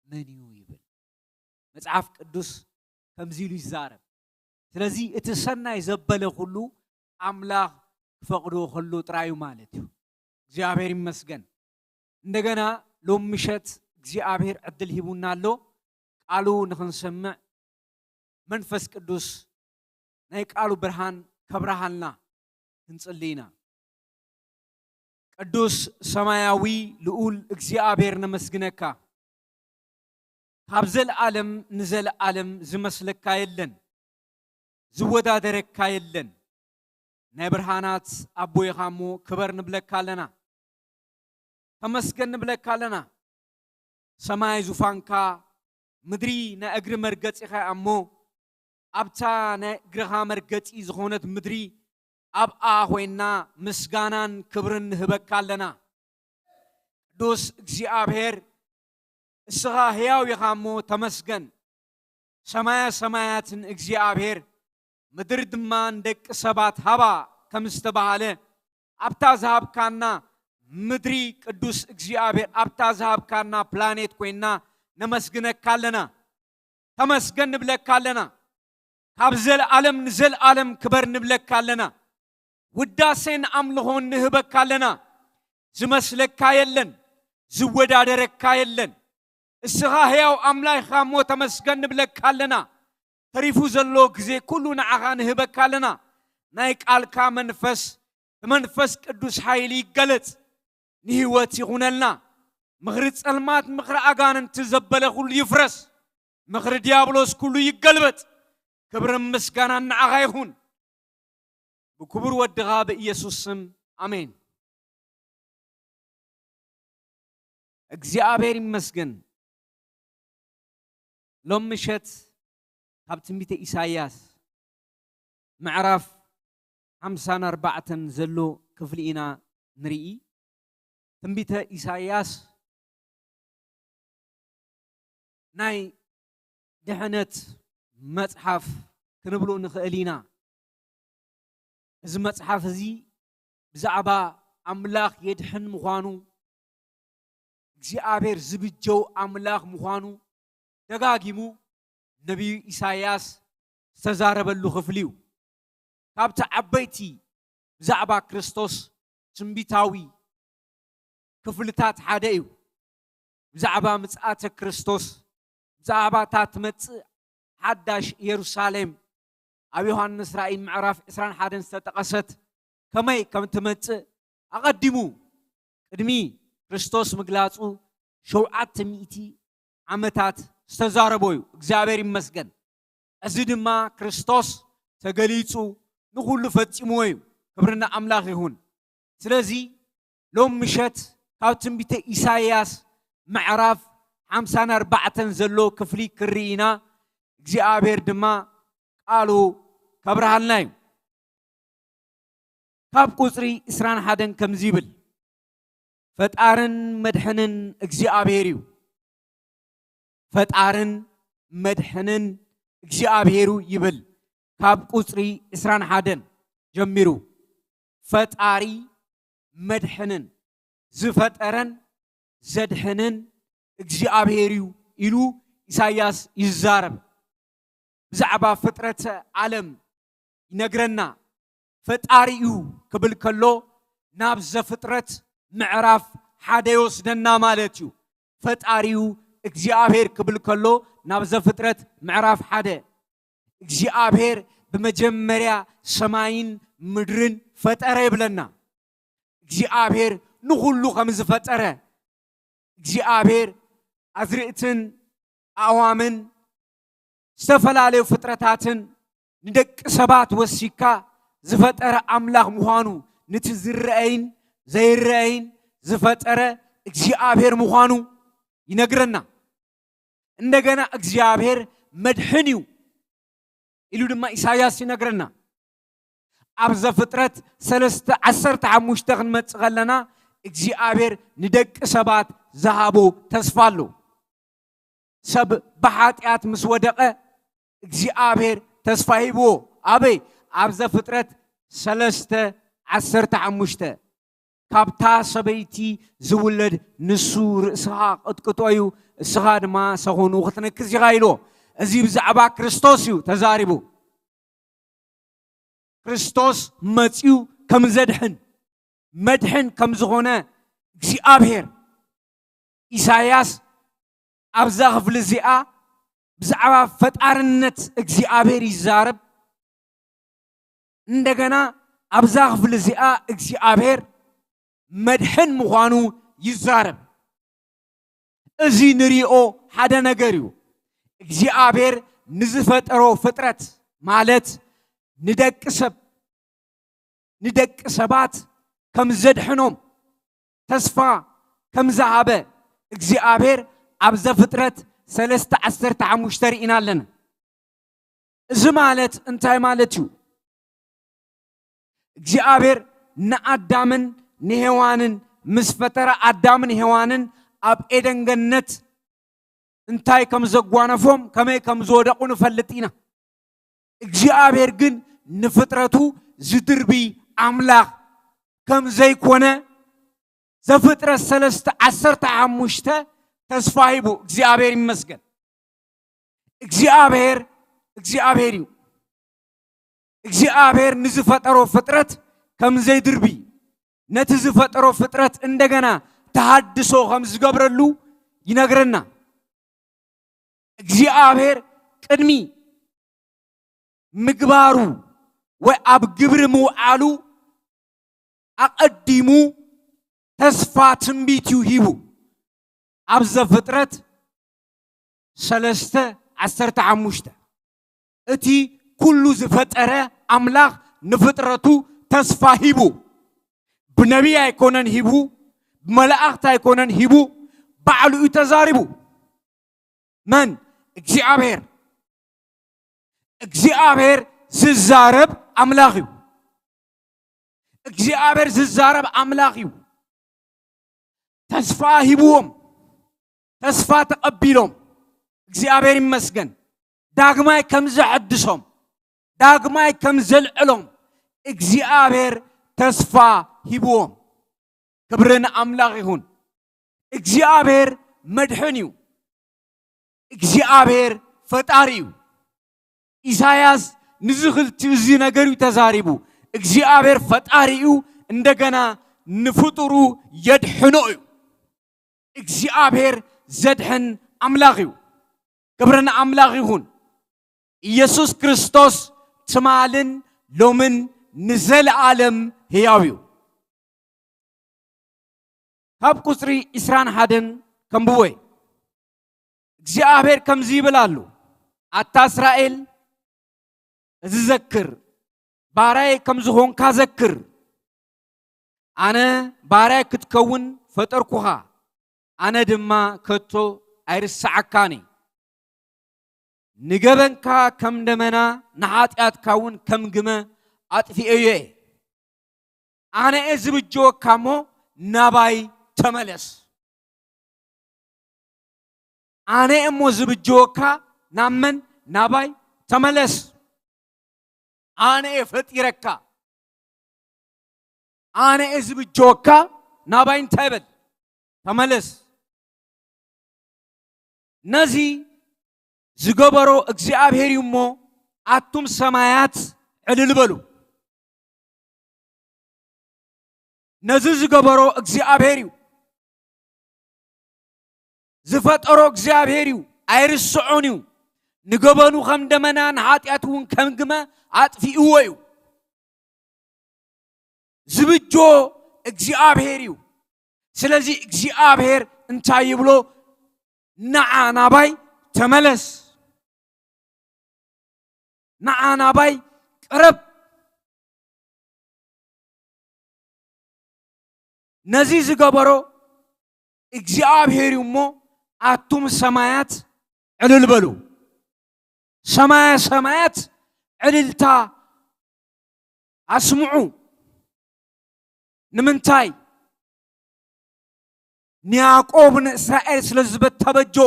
መን እዩ ይብል። መጽሓፍ ቅዱስ ከምዚ ኢሉ ይዛረብ። ስለዚ እቲ ሰናይ ዘበለ ኩሉ ኣምላኽ ክፈቕዶ ከሎ ጥራይ እዩ ማለት እዩ። እግዚኣብሔር ይመስገን። እንደገና ሎም ምሸት እግዚኣብሔር ዕድል ሂቡና ኣሎ። ቃሉ ንኽንሰምዕ መንፈስ ቅዱስ ናይ ቃሉ ብርሃን ከብርሃልና ክንጽሊ ኢና። ቅዱስ ሰማያዊ ልዑል እግዚኣብሔር ነመስግነካ። ካብ ዘለኣለም ንዘለኣለም ዝመስለካ የለን፣ ዝወዳደረካ የለን። ናይ ብርሃናት ኣቦ ኢኻ እሞ ክበር ንብለካ ኣለና። ተመስገን ንብለካ ኣለና። ሰማይ ዙፋንካ፣ ምድሪ ናይ እግሪ መርገጺኻ እያ እሞ፣ ኣብታ ናይ እግርኻ መርገጺ ዝኾነት ምድሪ፣ ኣብኣ ኮይንና ምስጋናን ክብርን ንህበካ ኣለና። ቅዱስ እግዚኣብሔር፣ እስኻ ሕያው ኢኻ እሞ ተመስገን። ሰማያ ሰማያትን እግዚኣብሔር፣ ምድሪ ድማ ንደቂ ሰባት ሃባ ከም ዝተባህለ፣ ኣብታ ዝሃብካና ምድሪ ቅዱስ እግዚኣብሔር፣ ኣብታ ዝሃብካና ፕላኔት ኮይንና ነመስግነካ ኣለና። ተመስገን ንብለካ ኣለና። ካብ ዘለኣለም ንዘለኣለም ክበር ንብለካ ኣለና። ውዳሴን ኣምልኾን ንህበካ ኣለና። ዝመስለካ የለን፣ ዝወዳደረካ የለን። እስኻ ሕያው ኣምላኽ ኢኻ እሞ ተመስገን ንብለካ ኣለና። ተሪፉ ዘሎ ግዜ ኩሉ ንዓኻ ንህበካ ኣለና። ናይ ቃልካ መንፈስ ብመንፈስ ቅዱስ ሓይሊ ይገለጽ። ንህይወት ይኹነልና። ምኽሪ ጸልማት፣ ምኽሪ ኣጋንንቲ ዘበለ ኩሉ ይፍረስ። ምኽሪ ዲያብሎስ ኩሉ ይገልበጥ። ክብርን ምስጋናን ንዓኻ ይኹን። ብክቡር ወድኻ ብኢየሱስ ስም፣ ኣሜን። እግዚኣብሔር ይመስገን። ሎም ምሸት ካብ ትንቢተ ኢሳይያስ ምዕራፍ ሓምሳን ኣርባዕተን ዘሎ ክፍሊ ኢና ንርኢ። ትንቢተ ኢሳይያስ ናይ ድሕነት መጽሓፍ ክንብሎ ንኽእል ኢና። እዚ መጽሓፍ እዚ ብዛዕባ ኣምላኽ የድሕን ምዃኑ፣ እግዚኣብሔር ዝብጀው ኣምላኽ ምዃኑ ደጋጊሙ ነቢዩ ኢሳይያስ ዝተዛረበሉ ክፍሊ እዩ። ካብቲ ዓበይቲ ብዛዕባ ክርስቶስ ትንቢታዊ ክፍልታት ሓደ እዩ። ብዛዕባ ምጽኣተ ክርስቶስ፣ ብዛዕባ እታ ትመጽእ ሓዳሽ ኢየሩሳሌም፣ ኣብ ዮሃንስ ራእይ ምዕራፍ ዕስራን ሓደን ዝተጠቐሰት ከመይ ከም ትመጽእ ኣቐዲሙ ቅድሚ ክርስቶስ ምግላጹ ሸውዓተ ሚእቲ ዓመታት ዝተዛረቦ እዩ። እግዚኣብሔር ይመስገን። እዚ ድማ ክርስቶስ ተገሊጹ ንኹሉ ፈጺምዎ እዩ። ክብሪ ንኣምላኽ ይኹን። ስለዚ ሎም ምሸት ካብ ትንቢተ ኢሳይያስ ምዕራፍ ሓምሳን ኣርባዕተን ዘሎ ክፍሊ ክርኢ ኢና። እግዚኣብሔር ድማ ቃሉ ከብርሃልና እዩ። ካብ ቁጽሪ ዕስራን ሓደን ከምዚ ይብል፣ ፈጣርን መድሕንን እግዚኣብሔር እዩ። ፈጣርን መድሕንን እግዚኣብሔሩ ይብል። ካብ ቁጽሪ ዕስራን ሓደን ጀሚሩ፣ ፈጣሪ መድሕንን ዝፈጠረን ዘድሕንን እግዚኣብሔር እዩ ኢሉ ኢሳይያስ ይዛረብ። ብዛዕባ ፍጥረተ ዓለም ይነግረና። ፈጣሪ እዩ ክብል ከሎ ናብ ዘፍጥረት ምዕራፍ ሓደ ይወስደና ማለት እዩ። ፈጣሪ እዩ እግዚኣብሔር ክብል ከሎ ናብ ዘፍጥረት ምዕራፍ ሓደ። እግዚኣብሔር ብመጀመርያ ሰማይን ምድርን ፈጠረ ይብለና። እግዚኣብሔር ንኹሉ ከም ዝፈጠረ፣ እግዚኣብሔር ኣዝርእትን ኣእዋምን ዝተፈላለዩ ፍጥረታትን ንደቂ ሰባት ወሲካ ዝፈጠረ ኣምላኽ ምዃኑ፣ ነቲ ዝረአይን ዘይረአይን ዝፈጠረ እግዚኣብሔር ምዃኑ ይነግረና። እንደገና እግዚኣብሔር መድሕን እዩ ኢሉ ድማ ኢሳይያስ ይነግረና። ኣብ ዘፍጥረት ሰለስተ ዓሰርተ ሓሙሽተ ክንመጽእ ከለና፣ እግዚኣብሔር ንደቂ ሰባት ዝሃቦ ተስፋ ኣሎ። ሰብ ብሓጢኣት ምስ ወደቐ፣ እግዚኣብሔር ተስፋ ሂብዎ። ኣበይ? ኣብ ዘፍጥረት ሰለስተ ዓሰርተ ሓሙሽተ፣ ካብታ ሰበይቲ ዝውለድ ንሱ ርእስኻ ቅጥቅጦ እዩ፣ እስኻ ድማ ሰኾኑ ክትነክስ ኢኻ ኢልዎ። እዚ ብዛዕባ ክርስቶስ እዩ ተዛሪቡ። ክርስቶስ መጺኡ ከም ዘድሕን፣ መድሕን ከም ዝኾነ እግዚኣብሔር፣ ኢሳይያስ ኣብዛ ክፍሊ እዚኣ ብዛዕባ ፈጣርነት እግዚኣብሔር ይዛረብ። እንደገና ኣብዛ ክፍሊ እዚኣ እግዚኣብሔር መድሕን ምዃኑ ይዛረብ። እዚ ንሪኦ ሓደ ነገር እዩ። እግዚኣብሔር ንዝፈጠሮ ፍጥረት ማለት ንደቂ ሰብ፣ ንደቂ ሰባት ከም ዘድሕኖም ተስፋ ከም ዝሃበ እግዚኣብሔር ኣብ ዘፍጥረት ሰለስተ ዓሰርተ ሓሙሽተ ርኢና ኣለና። እዚ ማለት እንታይ ማለት እዩ? እግዚኣብሔር ንኣዳምን ንሄዋንን ምስ ፈጠረ፣ ኣዳምን ሄዋንን ኣብ ኤደን ገነት እንታይ ከም ዘጓነፎም፣ ከመይ ከም ዝወደቑ ንፈልጥ ኢና። እግዚኣብሔር ግን ንፍጥረቱ ዝድርቢ ኣምላኽ ከም ዘይኮነ ዘፍጥረት ሰለስተ ዓሰርተ ሓሙሽተ ተስፋ ሂቡ። እግዚኣብሔር ይመስገን። እግዚኣብሔር፣ እግዚኣብሔር እዩ። እግዚኣብሔር ንዝፈጠሮ ፍጥረት ከም ዘይድርቢ፣ ነቲ ዝፈጠሮ ፍጥረት እንደገና ተሃድሶ ከም ዝገብረሉ ይነግረና። እግዚኣብሔር ቅድሚ ምግባሩ ወይ ኣብ ግብሪ ምውዓሉ ኣቐዲሙ ተስፋ ትንቢት እዩ ሂቡ። ኣብ ዘፍጥረት ሰለስተ ዓሰርተ ሓሙሽተ፣ እቲ ኩሉ ዝፈጠረ ኣምላኽ ንፍጥረቱ ተስፋ ሂቡ። ብነቢይ ኣይኮነን ሂቡ፣ ብመላእኽቲ ኣይኮነን ሂቡ፣ ባዕሉ እዩ ተዛሪቡ። መን? እግዚኣብሔር። እግዚኣብሔር ዝዛረብ ኣምላኽ እዩ። እግዚኣብሔር ዝዛረብ ኣምላኽ እዩ። ተስፋ ሂብዎም፣ ተስፋ ተቐቢሎም፣ እግዚኣብሔር ይመስገን፣ ዳግማይ ከም ዘሐድሶም፣ ዳግማይ ከም ዘልዕሎም እግዚኣብሔር ተስፋ ሂብዎም። ክብሪ ንኣምላኽ ይኹን። እግዚኣብሔር መድሕን እዩ። እግዚኣብሔር ፈጣሪ እዩ። ኢሳያስ ንዚ ክልቲኡ እዚ ነገር እዩ ተዛሪቡ። እግዚኣብሔር ፈጣሪ እዩ፣ እንደገና ንፍጡሩ የድሕኖ እዩ። እግዚኣብሔር ዘድሕን ኣምላኽ እዩ። ክብሪ ንኣምላኽ ይኹን። ኢየሱስ ክርስቶስ ትማልን ሎምን ንዘለኣለም ህያው እዩ። ካብ ቁጽሪ ዕስራን ሓደን ከንብቦ እየ። እግዚኣብሔር ከምዚ ይብል ኣሎ፣ ኣታ እስራኤል፣ እዚ ዘክር፣ ባርያይ ከም ዝኾንካ ዘክር። ኣነ ባርያይ ክትከውን ፈጠርኩኻ፣ ኣነ ድማ ከቶ ኣይርስዓካን እየ። ንገበንካ ከም ደመና፣ ንሓጢኣትካ እውን ከም ግመ ኣጥፊኤዮ እየ። ኣነ እየ ዝብጀወካ እሞ ናባይ ተመለስ። ኣነ እየ እሞ ዝብጀወካ፣ ናብ መን? ናባይ ተመለስ። ኣነ እየ ፈጢረካ። ኣነ እየ ዝብጀወካ፣ ናባይ እንታይ በል? ተመለስ። ነዚ ዝገበሮ እግዚኣብሔር እዩ እሞ፣ ኣቱም ሰማያት ዕልል በሉ። ነዚ ዝገበሮ እግዚኣብሔር እዩ። ዝፈጠሮ እግዚኣብሔር እዩ። ኣይርስዖን እዩ። ንገበኑ ከም ደመና፣ ንሓጢኣቱ እውን ከም ግመ ኣጥፊእዎ እዩ። ዝብጆ እግዚኣብሔር እዩ። ስለዚ እግዚኣብሔር እንታይ ይብሎ? ንዓ ናባይ ተመለስ፣ ንዓ ናባይ ቅረብ። ነዚ ዝገበሮ እግዚኣብሔር እዩ እሞ፣ ኣቱም ሰማያት ዕልል በሉ። ሰማየ ሰማያት ዕልልታ ኣስምዑ። ንምንታይ? ንያዕቆብ ንእስራኤል ስለ ዝበተበጆ፣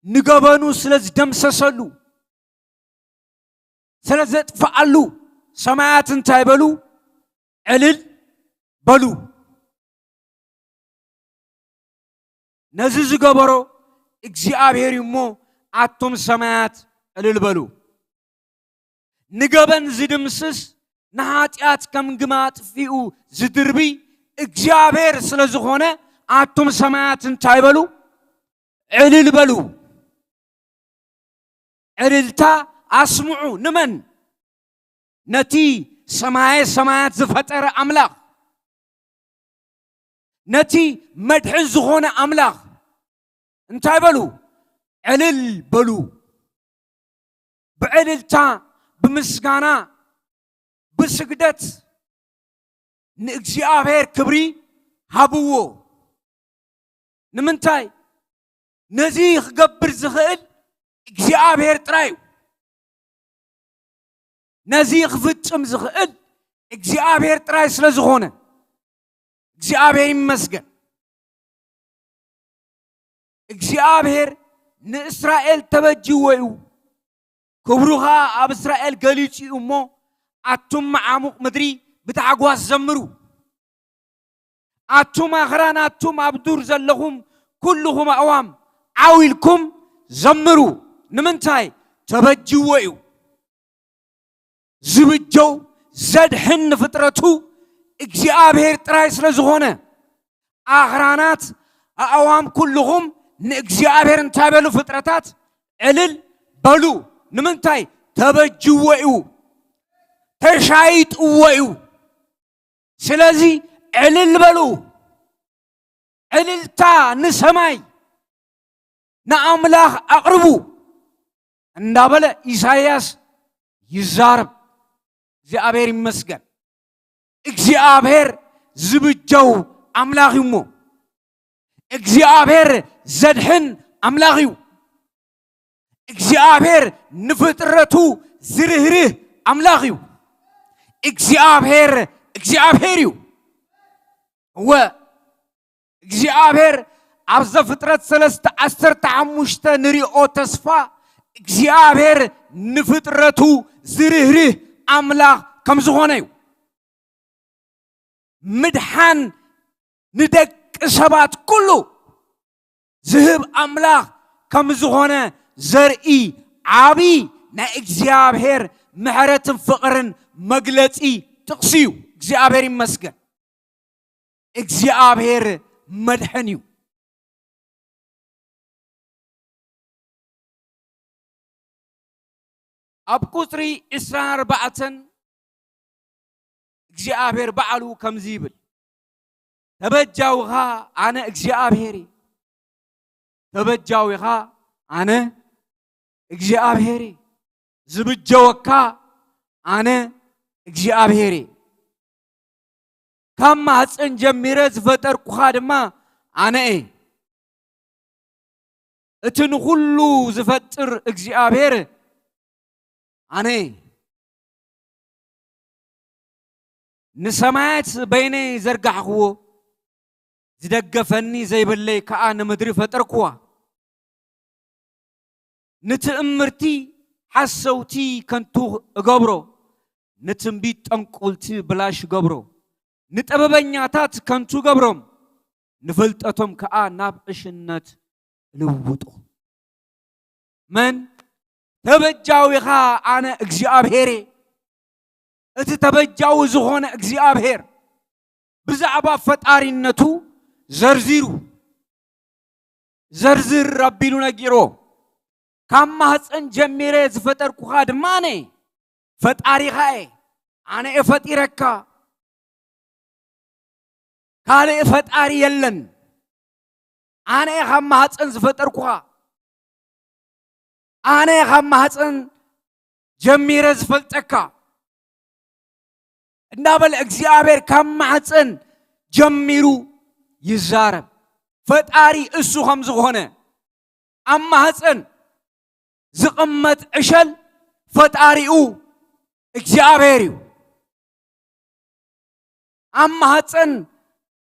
ንገበኑ ስለ ዝደምሰሰሉ፣ ስለ ዘጥፍኣሉ፣ ሰማያት እንታይ በሉ? ዕልል በሉ። ነዚ ዝገበሮ እግዚኣብሔር እዩ እሞ፣ ኣቱም ሰማያት ዕልል በሉ። ንገበን ዝድምስስ፣ ንሓጢኣት ከም ግመ ኣጥፊኡ ዝድርቢ እግዚኣብሔር ስለ ዝኾነ፣ ኣቱም ሰማያት እንታይ በሉ? ዕልል በሉ። ዕልልታ ኣስምዑ። ንመን? ነቲ ሰማየ ሰማያት ዝፈጠረ ኣምላኽ፣ ነቲ መድሕን ዝኾነ ኣምላኽ እንታይ በሉ? ዕልል በሉ። ብዕልልታ፣ ብምስጋና፣ ብስግደት ንእግዚኣብሔር ክብሪ ሃብዎ። ንምንታይ? ነዚ ክገብር ዝኽእል እግዚኣብሔር ጥራይ እዩ። ነዚ ክፍጽም ዝኽእል እግዚኣብሔር ጥራይ ስለ ዝኾነ እግዚኣብሔር ይመስገን። እግዚኣብሔር ንእስራኤል ተበጅዎ እዩ፣ ክብሩ ኸኣ ኣብ እስራኤል ገሊጹ እዩ እሞ፣ ኣቱም መዓሙቕ ምድሪ ብታሕጓስ ዘምሩ። ኣቱም ኣኽራን፣ ኣቱም ኣብ ዱር ዘለኹም ኩልኹም ኣእዋም ዓው ኢልኩም ዘምሩ። ንምንታይ? ተበጅዎ እዩ። ዝብጀው ዘድሕን ንፍጥረቱ እግዚኣብሔር ጥራይ ስለ ዝኾነ፣ ኣኽራናት ኣእዋም ኩልኹም ንእግዚኣብሔር እንታይ በሉ? ፍጥረታት ዕልል በሉ። ንምንታይ? ተበጅዎ እዩ፣ ተሻይጥዎ እዩ። ስለዚ ዕልል በሉ፣ ዕልልታ ንሰማይ፣ ንኣምላኽ ኣቕርቡ እንዳበለ ኢሳይያስ ይዛረብ። እግዚኣብሔር ይመስገን። እግዚኣብሔር ዝብጀው ኣምላኽ እዩ እሞ፣ እግዚኣብሔር ዘድሕን ኣምላኽ እዩ። እግዚኣብሔር ንፍጥረቱ ዝርህርህ ኣምላኽ እዩ። እግዚኣብሔር እግዚኣብሔር እዩ። እወ እግዚኣብሔር ኣብ ዘፍጥረት ሰለስተ ዓሰርተ ሓሙሽተ ንሪኦ ተስፋ፣ እግዚኣብሔር ንፍጥረቱ ዝርህርህ ኣምላኽ ከም ዝኾነ እዩ። ምድሓን ንደቂ ሰባት ኩሉ ዝህብ ኣምላኽ ከም ዝኾነ ዘርኢ ዓቢ ናይ እግዚኣብሔር ምሕረትን ፍቕርን መግለጺ ጥቕሲ እዩ። እግዚኣብሔር ይመስገን። እግዚኣብሔር መድሕን እዩ። ኣብ ቁጽሪ ዕስራን ኣርባዕተን እግዚኣብሔር ባዕሉ ከምዚ ይብል፣ "ተበጃዊኻ ኣነ እግዚኣብሔር እየ። ተበጃዊኻ ኣነ እግዚኣብሔር እየ። ዝብጀወካ ኣነ እግዚኣብሔር እየ። ካብ ማህፀን ጀሚረ ዝፈጠርኩኻ ድማ ኣነ እየ። እቲ ንኹሉ ዝፈጥር እግዚኣብሔር ኣነ እየ። ንሰማያት በይነይ ዘርጋሕክዎ፣ ዝደገፈኒ ዘይብለይ ከኣ ንምድሪ ፈጠርክዋ። ንትእምርቲ ሓሰውቲ ከንቱ እገብሮ፣ ንትንቢት ጠንቁልቲ ብላሽ እገብሮ፣ ንጥበበኛታት ከንቱ እገብሮም፣ ንፍልጠቶም ከኣ ናብ ዕሽነት እልውጦ። መን ተበጃዊኻ? ኣነ እግዚኣብሔር እየ። እቲ ተበጃዊ ዝኾነ እግዚኣብሔር ብዛዕባ ፈጣሪነቱ ዘርዚሩ፣ ዘርዝር ኣቢሉ ነጊርዎ። "ካብ ማህፀን ጀሚረ ዝፈጠርኩኻ ድማ ኣነ እየ፣ ፈጣሪኻ እየ። ኣነ እየ ፈጢረካ፣ ካልእ ፈጣሪ የለን። ኣነ እየ ካብ ማህፀን ዝፈጠርኩኻ፣ ኣነ እየ ካብ ማህፀን ጀሚረ ዝፈልጠካ" እንዳበለ እግዚኣብሔር ካብ ማህፀን ጀሚሩ ይዛረብ። ፈጣሪ እሱ ከም ዝኾነ፣ ኣብ ማህፀን ዝቕመጥ ዕሸል ፈጣሪኡ እግዚኣብሔር እዩ። ኣብ ማህፀን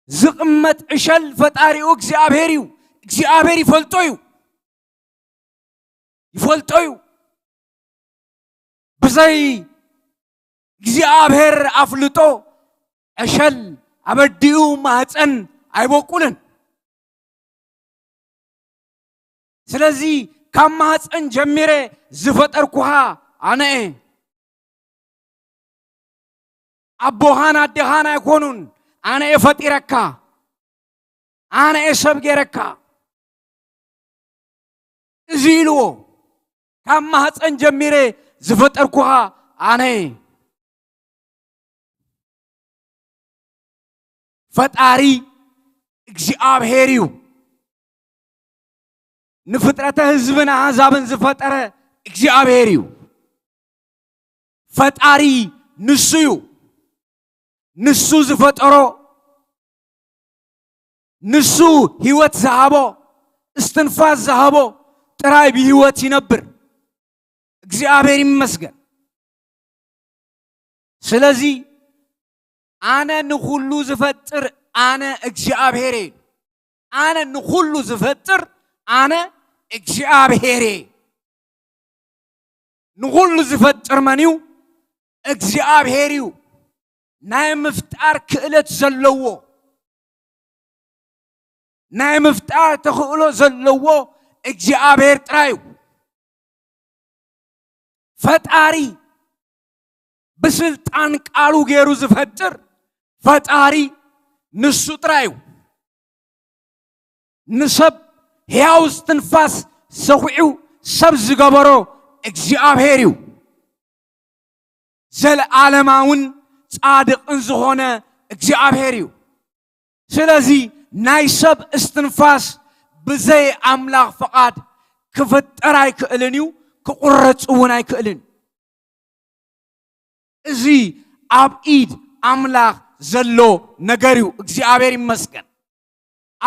ዝቕመጥ ዕሸል ፈጣሪኡ እግዚኣብሔር እዩ። እግዚኣብሔር ይፈልጦ እዩ፣ ይፈልጦ እዩ። ብዘይ እግዚኣብሔር ኣፍልጦ ዕሸል ኣብ ኣዲኡ ማህፀን ኣይበቁልን። ስለዚ ካብ ማህፀን ጀሚረ ዝፈጠርኩኻ ኣነ እየ። ኣቦኻን ኣዴኻን ኣይኮኑን፣ ኣነ እየ ፈጢረካ፣ ኣነ እየ ሰብ ገይረካ። እዚ ኢልዎ፣ "ካብ ማህፀን ጀሚረ ዝፈጠርኩኻ ኣነ እየ።" ፈጣሪ እግዚኣብሔር እዩ። ንፍጥረተ ህዝብን ኣህዛብን ዝፈጠረ እግዚኣብሔር እዩ። ፈጣሪ ንሱ እዩ። ንሱ ዝፈጠሮ፣ ንሱ ህይወት ዝሃቦ፣ እስትንፋስ ዝሃቦ ጥራይ ብህይወት ይነብር። እግዚኣብሔር ይመስገን። ስለዚ ኣነ ንኹሉ ዝፈጥር ኣነ እግዚኣብሔር እየ። ኣነ ንኹሉ ዝፈጥር ኣነ እግዚኣብሔር እየ። ንኹሉ ዝፈጥር መን እዩ? እግዚኣብሔር እዩ። ናይ ምፍጣር ክእለት ዘለዎ፣ ናይ ምፍጣር ተኽእሎ ዘለዎ እግዚኣብሔር ጥራይ እዩ። ፈጣሪ ብስልጣን ቃሉ ገይሩ ዝፈጥር ፈጣሪ ንሱ ጥራይ እዩ። ንሰብ ሕያው እስትንፋስ ሰኺዑ ሰብ ዝገበሮ እግዚኣብሔር እዩ። ዘለዓለማውን ጻድቕን ዝኾነ እግዚኣብሔር እዩ። ስለዚ ናይ ሰብ እስትንፋስ ብዘይ ኣምላኽ ፍቓድ ክፍጠር ኣይክእልን እዩ፣ ክቑረጽ እውን ኣይክእልን። እዚ ኣብ ኢድ ኣምላኽ ዘሎ ነገር እዩ። እግዚኣብሔር ይመስገን።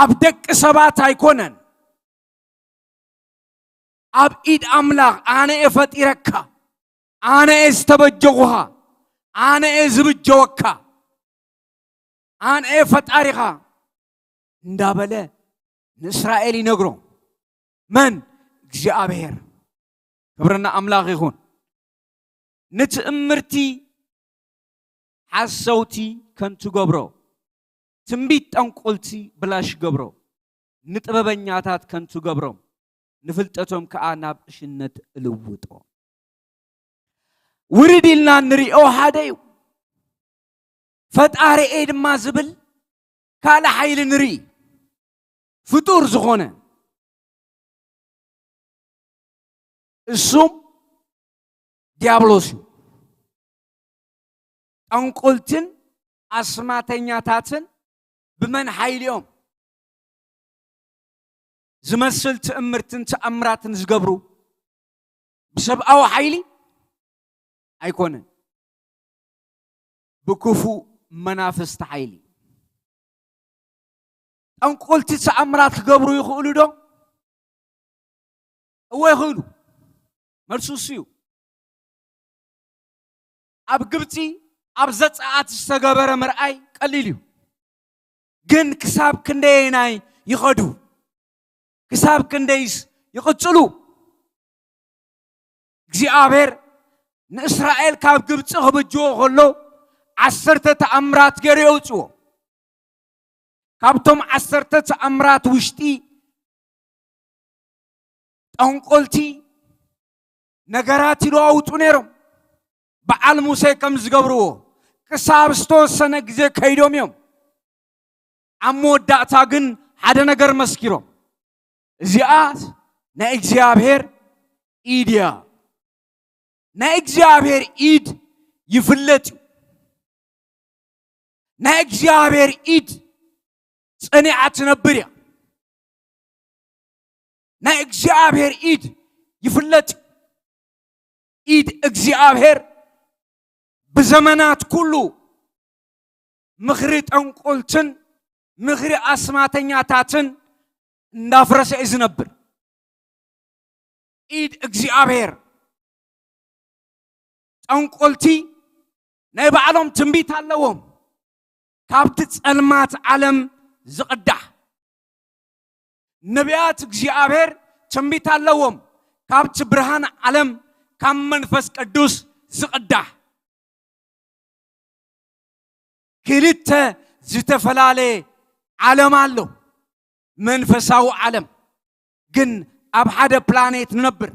ኣብ ደቂ ሰባት ኣይኮነን። ኣብ ኢድ ኣምላኽ ኣነ እየ ፈጢረካ፣ ኣነ እየ ዝተበጀኹኻ፣ ኣነ እየ ዝብጀወካ፣ ኣነ እየ ፈጣሪኻ እንዳበለ ንእስራኤል ይነግሮም። መን? እግዚኣብሔር። ክብርና ኣምላኽ ይኹን። ንትእምርቲ ሓሰውቲ ከንቱ ገብሮ፣ ትንቢት ጠንቆልቲ ብላሽ ገብሮ፣ ንጥበበኛታት ከንቱ ገብሮም፣ ንፍልጠቶም ከኣ ናብ ዕሽነት እልውጦ። ውርድ ኢልና ንሪኦ ሓደ እዩ። ፈጣሪኤ ድማ ዝብል ካልእ ሓይሊ ንርኢ። ፍጡር ዝኾነ እሱም ዲያብሎስ እዩ። ጠንቆልትን ኣስማተኛታትን ብመን ሓይሊ እዮም ዝመስል ትእምርትን ተኣምራትን ዝገብሩ? ብሰብኣዊ ሓይሊ ኣይኮነን፣ ብክፉእ መናፍስቲ ሓይሊ። ጠንቆልቲ ተኣምራት ክገብሩ ይኽእሉ ዶ? እወ ይኽእሉ። መልሱ እሱ እዩ። ኣብ ግብፂ ኣብ ዘፀኣት ዝተገበረ ምርኣይ ቀሊል እዩ። ግን ክሳብ ክንደየናይ ይኸዱ? ክሳብ ክንደይስ ይቕፅሉ? እግዚኣብሔር ንእስራኤል ካብ ግብፂ ክብጅዎ ከሎ ዓሰርተ ተኣምራት ገይሩ የውፅዎ። ካብቶም ዓሰርተ ተኣምራት ውሽጢ ጠንቆልቲ ነገራት ይለዋውጡ ነይሮም። በዓል ሙሴ ከም ዝገብርዎ ክሳብ ዝተወሰነ ግዜ ከይዶም እዮም። ኣብ መወዳእታ ግን ሓደ ነገር መስኪሮም። እዚኣ ናይ እግዚኣብሔር ኢድ እያ። ናይ እግዚኣብሔር ኢድ ይፍለጥ እዩ። ናይ እግዚኣብሔር ኢድ ጸኒዓ ትነብር እያ። ናይ እግዚኣብሔር ኢድ ይፍለጥ እዩ። ኢድ እግዚኣብሔር ብዘመናት ኩሉ ምኽሪ ጠንቆልትን ምኽሪ ኣስማተኛታትን እንዳፍረሰ እዩ ዝነብር። ኢድ እግዚኣብሔር። ጠንቆልቲ ናይ ባዕሎም ትንቢት ኣለዎም፣ ካብቲ ጸልማት ዓለም ዝቕዳሕ። ነቢያት እግዚኣብሔር ትንቢት ኣለዎም፣ ካብቲ ብርሃን ዓለም፣ ካብ መንፈስ ቅዱስ ዝቕዳሕ። ክልተ ዝተፈላለየ ዓለም ኣሎ። መንፈሳዊ ዓለም ግን ኣብ ሓደ ፕላኔት ንነብር።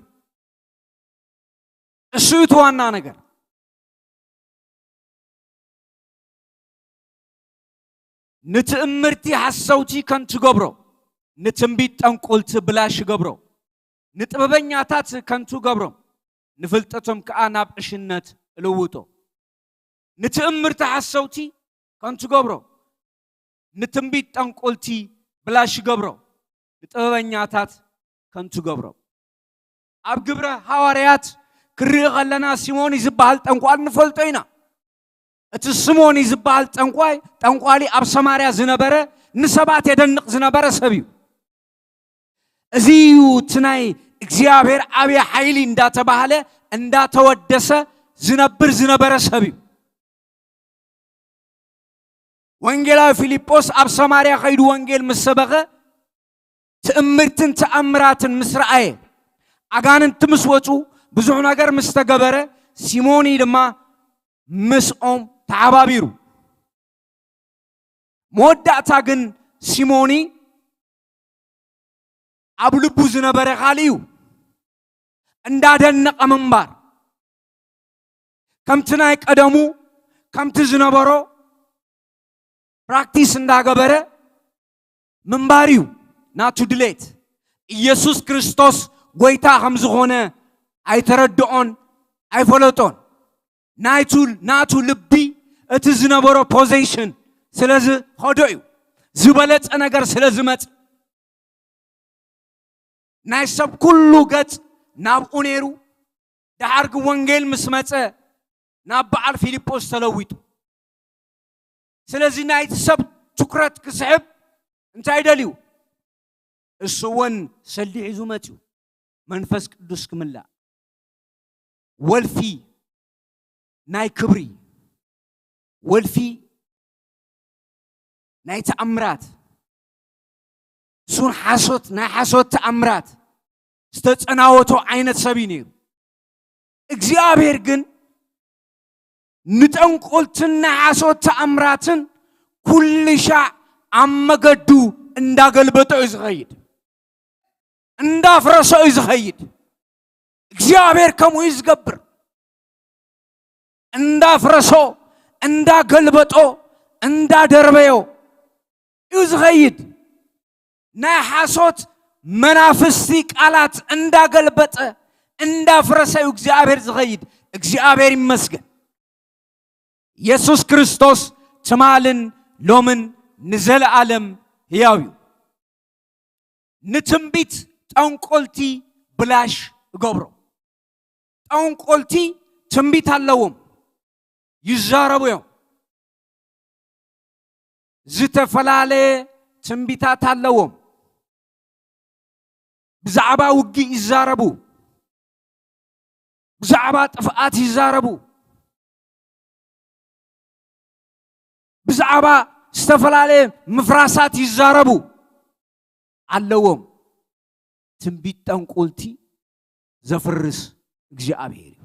እሱ እዩ እቲ ዋና ነገር። ንትእምርቲ ሓሰውቲ ከንቱ ገብሮ፣ ንትንቢት ጠንቆልቲ ብላሽ ገብሮ፣ ንጥበበኛታት ከንቱ ገብሮም፣ ንፍልጠቶም ከኣ ናብ ዕሽነት እልውጦ። ንትእምርቲ ሓሰውቲ ከንቱ ገብሮ፣ ንትንቢት ጠንቆልቲ ብላሽ ገብሮ፣ ንጥበበኛታት ከንቱ ገብሮ። ኣብ ግብረ ሃዋርያት ክርኢ ከለና ሲሞኒ ዝበሃል ጠንቋል ንፈልጦ ኢና። እቲ ስሞኒ ዝበሃል ጠንቋይ፣ ጠንቋሊ ኣብ ሰማርያ ዝነበረ ንሰባት የደንቕ ዝነበረ ሰብ እዩ። እዚ እዩ እቲ ናይ እግዚኣብሔር ዓብዪ ሓይሊ እንዳተባህለ እንዳተወደሰ ዝነብር ዝነበረ ሰብ እዩ። ወንጌላዊ ፊልጶስ ኣብ ሰማርያ ከይዱ ወንጌል ምስ ሰበኸ ትእምርትን ተኣምራትን ምስ ረኣየ ኣጋንንቲ ምስ ወፁ ብዙሕ ነገር ምስ ተገበረ ሲሞኒ ድማ ምስኦም ተሓባቢሩ። መወዳእታ ግን ሲሞኒ ኣብ ልቡ ዝነበረ ካልእ እዩ። እንዳደነቐ ምንባር፣ ከምቲ ናይ ቀደሙ ከምቲ ዝነበሮ ፕራክቲስ እንዳገበረ ምንባር እዩ ናቱ ድሌት። ኢየሱስ ክርስቶስ ጎይታ ከም ዝኾነ ኣይተረድኦን ኣይፈለጦን። ናይቱ ናቱ ልቢ እቲ ዝነበሮ ፖዚሽን ስለ ዝኸዶ እዩ፣ ዝበለጸ ነገር ስለ ዝመጽእ። ናይ ሰብ ኩሉ ገጽ ናብኡ ነይሩ። ደሓር ግን ወንጌል ምስ መጸ ናብ በዓል ፊልጶስ ተለዊጡ። ስለዚ ናይቲ ሰብ ትኩረት ክስሕብ እንታይ ደልዩ? እሱ እውን ሰሊዕ እዩ ዝመጽኡ መንፈስ ቅዱስ ክምላእ። ወልፊ ናይ ክብሪ፣ ወልፊ ናይ ተኣምራት፣ እሱን ሓሶት፣ ናይ ሓሶት ተኣምራት ዝተጸናወቶ ዓይነት ሰብ እዩ ነይሩ። እግዚኣብሔር ግን ንጠንቆልትን ናይ ሓሶት ተኣምራትን ኩሉ ሻዕ ኣብ መገዱ እንዳገልበጦ እዩ ዝኸይድ፣ እንዳፍረሶ እዩ ዝኸይድ። እግዚኣብሔር ከምኡ እዩ ዝገብር። እንዳፍረሶ፣ እንዳገልበጦ፣ እንዳደርበዮ እዩ ዝኸይድ። ናይ ሓሶት መናፍስቲ ቃላት እንዳገልበጠ፣ እንዳፍረሰ እዩ እግዚኣብሔር ዝኸይድ። እግዚኣብሔር ይመስገን። የሱስ ክርስቶስ ትማልን ሎምን ንዘለኣለም ህያው እዩ። ንትንቢት ጠንቆልቲ ብላሽ እገብሮ። ጠንቆልቲ ትንቢት ኣለዎም፣ ይዛረቡ እዮም። ዝተፈላለየ ትንቢታት ኣለዎም። ብዛዕባ ውግእ ይዛረቡ፣ ብዛዕባ ጥፍኣት ይዛረቡ፣ ብዛዕባ ዝተፈላለየ ምፍራሳት ይዛረቡ ኣለዎም። ትንቢት ጠንቁልቲ ዘፍርስ እግዚኣብሔር እዩ።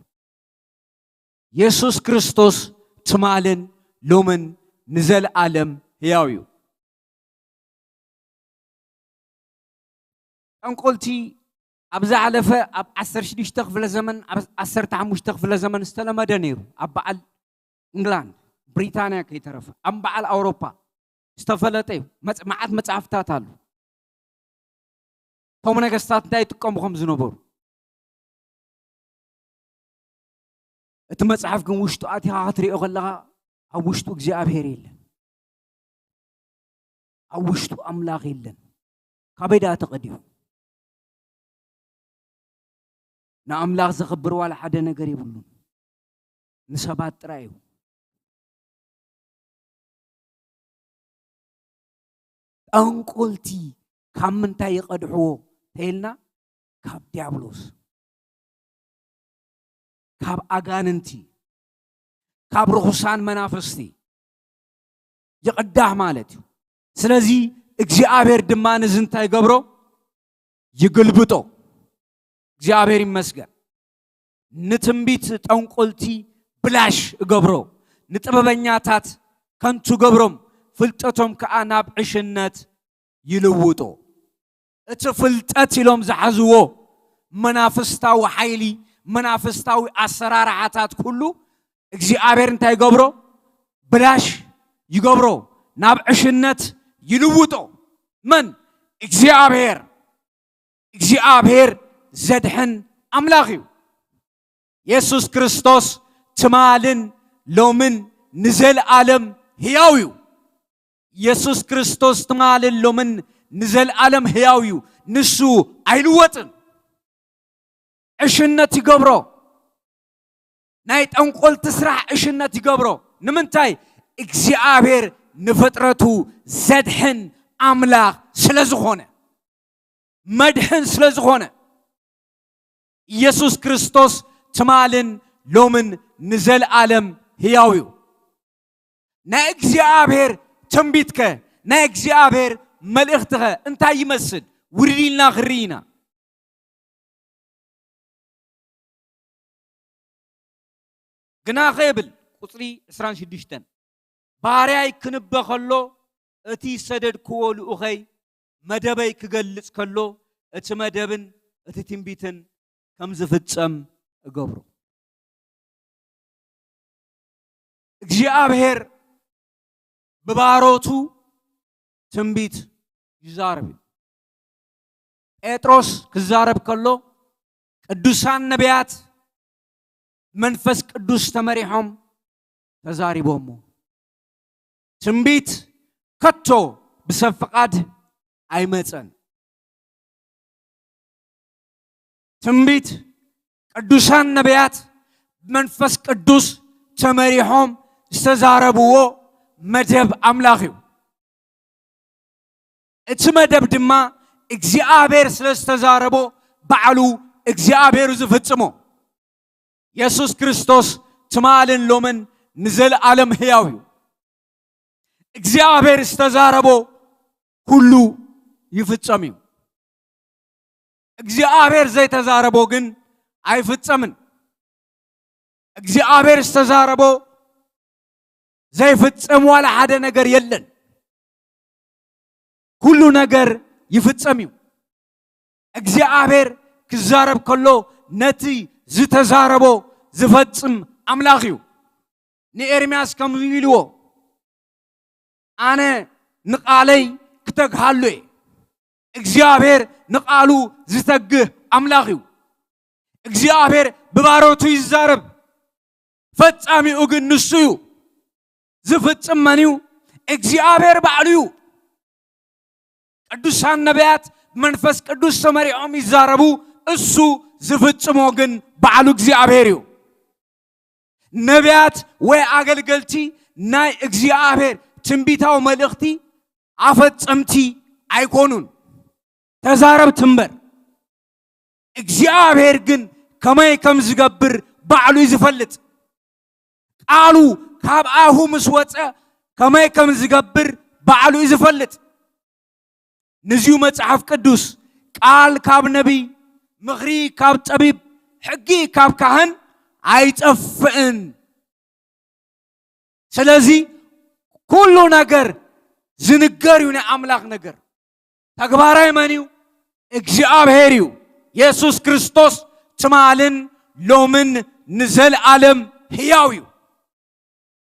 የሱስ ክርስቶስ ትማልን ሎምን ንዘለኣለም ህያው እዩ። ጠንቆልቲ ኣብ ዝሓለፈ ኣብ ዓሰርተ ሽዱሽተ ክፍለ ዘመን፣ ኣብ ዓሰርተ ሓሙሽተ ክፍለ ዘመን ዝተለመደ ነይሩ። ኣብ በዓል እንግላንድ፣ ብሪታንያ ከይተረፈ፣ ኣብ በዓል ኣውሮፓ ዝተፈለጠ እዩ። መጽ-፣ መዓት መጽሓፍታት ኣሉ። እቶም ነገስታት እንታይ ይጥቀሙ ከም ዝነበሩ። እቲ መጽሓፍ ግን ውሽጡ ኣቲኻ ክትሪኦ ከለኻ ኣብ ውሽጡ እግዚኣብሔር የለን። ኣብ ውሽጡ ኣምላኽ የለን። ካበይ ደኣ ተቐዲሑ? ንኣምላኽ ዘኽብር ዋላ ሓደ ነገር የብሉን። ንሰባት ጥራይ እዩ። ጠንቆልቲ ካብ ምንታይ ይቐድሕዎ ተይልና፣ ካብ ዲያብሎስ፣ ካብ ኣጋንንቲ፣ ካብ ርኹሳን መናፍስቲ ይቕዳሕ ማለት እዩ። ስለዚ እግዚኣብሔር ድማ ነዚ እንታይ ይገብሮ? ይግልብጦ። እግዚኣብሔር ይመስገን። ንትንቢት ጠንቆልቲ ብላሽ እገብሮ፣ ንጥበበኛታት ከንቱ ገብሮም፣ ፍልጠቶም ከኣ ናብ ዕሽነት ይልውጦ። እቲ ፍልጠት ኢሎም ዝሓዝዎ መናፍስታዊ ሓይሊ፣ መናፍስታዊ ኣሰራርሓታት ኩሉ እግዚኣብሔር እንታይ ይገብሮ? ብላሽ ይገብሮ፣ ናብ ዕሽነት ይልውጦ። መን? እግዚኣብሔር። እግዚኣብሔር ዘድሕን ኣምላኽ እዩ። የሱስ ክርስቶስ ትማልን ሎምን ንዘለኣለም ህያው እዩ። የሱስ ክርስቶስ ትማልን ሎምን ንዘለኣለም ህያው እዩ። ንሱ ኣይልወጥን። ዕሽነት ይገብሮ። ናይ ጠንቆልቲ ስራሕ ዕሽነት ይገብሮ። ንምንታይ? እግዚኣብሔር ንፍጥረቱ ዘድሕን ኣምላኽ ስለ ዝኾነ፣ መድሕን ስለ ዝኾነ፣ ኢየሱስ ክርስቶስ ትማልን ሎምን ንዘለኣለም ህያው እዩ። ናይ እግዚኣብሔር ትንቢትከ፣ ናይ እግዚኣብሔር መልእኽትኸ እንታይ ይመስል? ውርድ ኢልና ክንርኢ ኢና። ግናኸ ይብል ቁጽሪ ዕስራን ሽዱሽተን፣ ባርያይ ክንበ ከሎ፣ እቲ ዝሰደድክዎ ልኡኸይ መደበይ ክገልጽ ከሎ፣ እቲ መደብን እቲ ትንቢትን ከም ዝፍጸም እገብሮ። እግዚኣብሔር ብባሮቱ ትንቢት ይዛረብ እዩ። ጴጥሮስ ክዛረብ ከሎ፣ ቅዱሳን ነቢያት መንፈስ ቅዱስ ተመሪሖም ተዛሪቦሞ። ትንቢት ከቶ ብሰብ ፍቓድ ኣይመጸን። ትንቢት ቅዱሳን ነቢያት ብመንፈስ ቅዱስ ተመሪሖም ዝተዛረብዎ መደብ ኣምላኽ እዩ። እቲ መደብ ድማ እግዚኣብሔር ስለ ዝተዛረቦ ባዕሉ እግዚኣብሔር ዝፍጽሞ። የሱስ ክርስቶስ ትማልን ሎምን ንዘለኣለም ህያው እዩ። እግዚኣብሔር ዝተዛረቦ ኩሉ ይፍጸም እዩ። እግዚኣብሔር ዘይተዛረቦ ግን ኣይፍጸምን። እግዚኣብሔር ዝተዛረቦ ዘይፍጸም ዋላ ሓደ ነገር የለን። ኩሉ ነገር ይፍጸም እዩ። እግዚኣብሔር ክዛረብ ከሎ ነቲ ዝተዛረቦ ዝፈጽም ኣምላኽ እዩ። ንኤርምያስ ከምዚ ኢልዎ፣ ኣነ ንቓለይ ክተግሃሉ እየ። እግዚኣብሔር ንቓሉ ዝተግህ ኣምላኽ እዩ። እግዚኣብሔር ብባሮቱ ይዛረብ፣ ፈጻሚኡ ግን ንሱ እዩ። ዝፍጽም መን እዩ? እግዚኣብሔር ባዕሉ እዩ። ቅዱሳን ነቢያት ብመንፈስ ቅዱስ ተመሪዖም ይዛረቡ፣ እሱ ዝፍጽሞ ግን ባዕሉ እግዚኣብሔር እዩ። ነቢያት ወይ ኣገልገልቲ ናይ እግዚኣብሔር ትንቢታዊ መልእኽቲ ኣፈጸምቲ ኣይኮኑን፣ ተዛረብቲ እምበር። እግዚኣብሔር ግን ከመይ ከም ዝገብር ባዕሉ እዩ ዝፈልጥ። ቃሉ ካብ ኣፉ ምስ ወጸ ከመይ ከም ዝገብር ባዕሉ እዩ ዝፈልጥ። ንዚዩ መጽሓፍ ቅዱስ፣ "ቃል ካብ ነቢይ፣ ምኽሪ ካብ ጠቢብ፣ ሕጊ ካብ ካህን ኣይጠፍእን።" ስለዚ ኩሉ ነገር ዝንገር እዩ ናይ ኣምላኽ ነገር። ተግባራይ መን እዩ? እግዚኣብሔር እዩ። የሱስ ክርስቶስ ትማልን ሎምን ንዘለኣለም ህያው እዩ።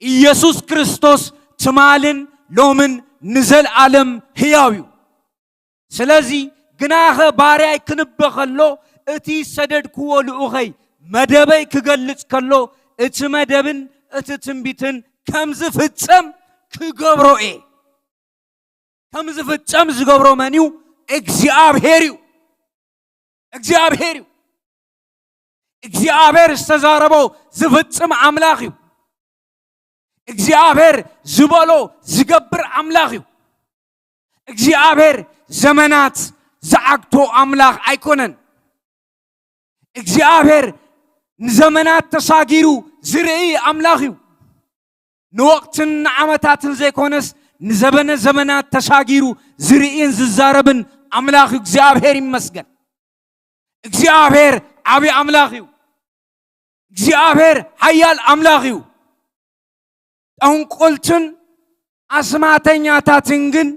ኢየሱስ ክርስቶስ ትማልን ሎምን ንዘለኣለም ህያው እዩ። ስለዚ ግናኸ ባርያይ ክንበ ከሎ፣ እቲ ሰደድክዎ ልኡኸይ መደበይ ክገልጽ ከሎ፣ እቲ መደብን እቲ ትንቢትን ከም ዝፍጸም ክገብሮ እየ። ከም ዝፍጸም ዝገብሮ መን እዩ? እግዚኣብሔር እዩ። እግዚኣብሔር እዩ። እግዚኣብሔር ዝተዛረቦ ዝፍጽም ኣምላኽ እዩ። እግዚኣብሔር ዝበሎ ዝገብር ኣምላኽ እዩ። እግዚኣብሔር ዘመናት ዝዓግቶ ኣምላኽ ኣይኮነን። እግዚኣብሔር ንዘመናት ተሳጊሩ ዝርኢ ኣምላኽ እዩ። ንወቕትን ንዓመታትን ዘይኮነስ፣ ንዘበነ ዘመናት ተሳጊሩ ዝርእን ዝዛረብን ኣምላኽ እዩ። እግዚኣብሔር ይመስገን። እግዚኣብሔር ዓብዪ ኣምላኽ እዩ። እግዚኣብሔር ሓያል ኣምላኽ እዩ። ጠንቆልትን ኣስማተኛታትን ግን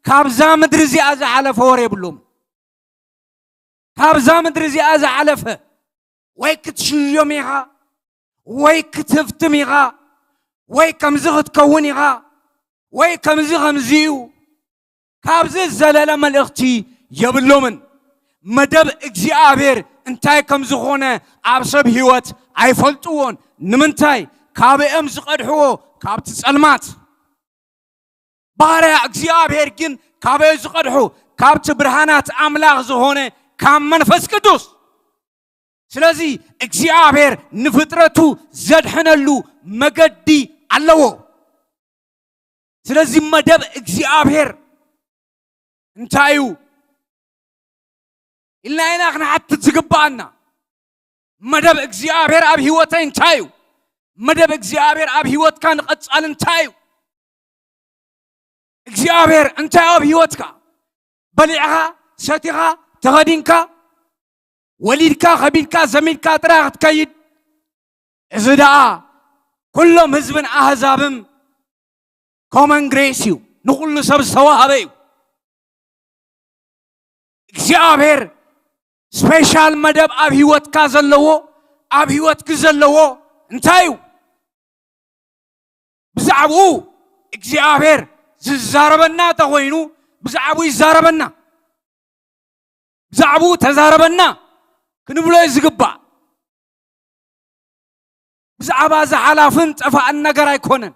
ካብዛ ምድሪ እዚኣ ዝሓለፈ ወረ የብሎም። ካብዛ ምድሪ እዚኣ ዝሓለፈ፣ ወይ ክትሽዮም ኢኻ፣ ወይ ክትህፍትም ኢኻ፣ ወይ ከምዚ ክትከውን ኢኻ፣ ወይ ከምዚ ከምዚ እዩ፣ ካብዚ ዝዘለለ መልእኽቲ የብሎምን። መደብ እግዚኣብሔር እንታይ ከም ዝኾነ ኣብ ሰብ ህይወት ኣይፈልጥዎን። ንምንታይ? ካበኦም ዝቐድሕዎ ካብቲ ጸልማት። ባርያ እግዚኣብሔር ግን ካበይ ዝቐድሑ? ካብቲ ብርሃናት ኣምላኽ ዝኾነ ካብ መንፈስ ቅዱስ። ስለዚ እግዚኣብሔር ንፍጥረቱ ዘድሕነሉ መገዲ ኣለዎ። ስለዚ መደብ እግዚኣብሔር እንታይ እዩ ኢልና ኢና ክንሓትት ዝግባኣና። መደብ እግዚኣብሔር ኣብ ህይወተይ እንታይ እዩ? መደብ እግዚኣብሔር ኣብ ህይወትካ ንቐጻሊ እንታይ እዩ? እግዚኣብሔር እንታይ ኣብ ህይወትካ? በሊዕኻ፣ ሰቲኻ፣ ተኸዲንካ፣ ወሊድካ፣ ከቢድካ፣ ዘሚድካ ጥራይ ክትከይድ? እዚ ደኣ ኩሎም ህዝብን ኣህዛብን ኮመን ግሬስ እዩ፣ ንኹሉ ሰብ ዝተዋህበ እዩ። እግዚኣብሔር ስፔሻል መደብ ኣብ ህይወትካ ዘለዎ፣ ኣብ ህይወትኪ ዘለዎ እንታይ እዩ? ብዛዕባኡ እግዚኣብሔር ዝዛረበና ተኾይኑ ብዛዕባኡ ይዛረበና። ብዛዕባኡ ተዛረበና ክንብሎ እዩ ዝግባእ። ብዛዕባ እዚ ሓላፍን ጠፋእን ነገር ኣይኮነን።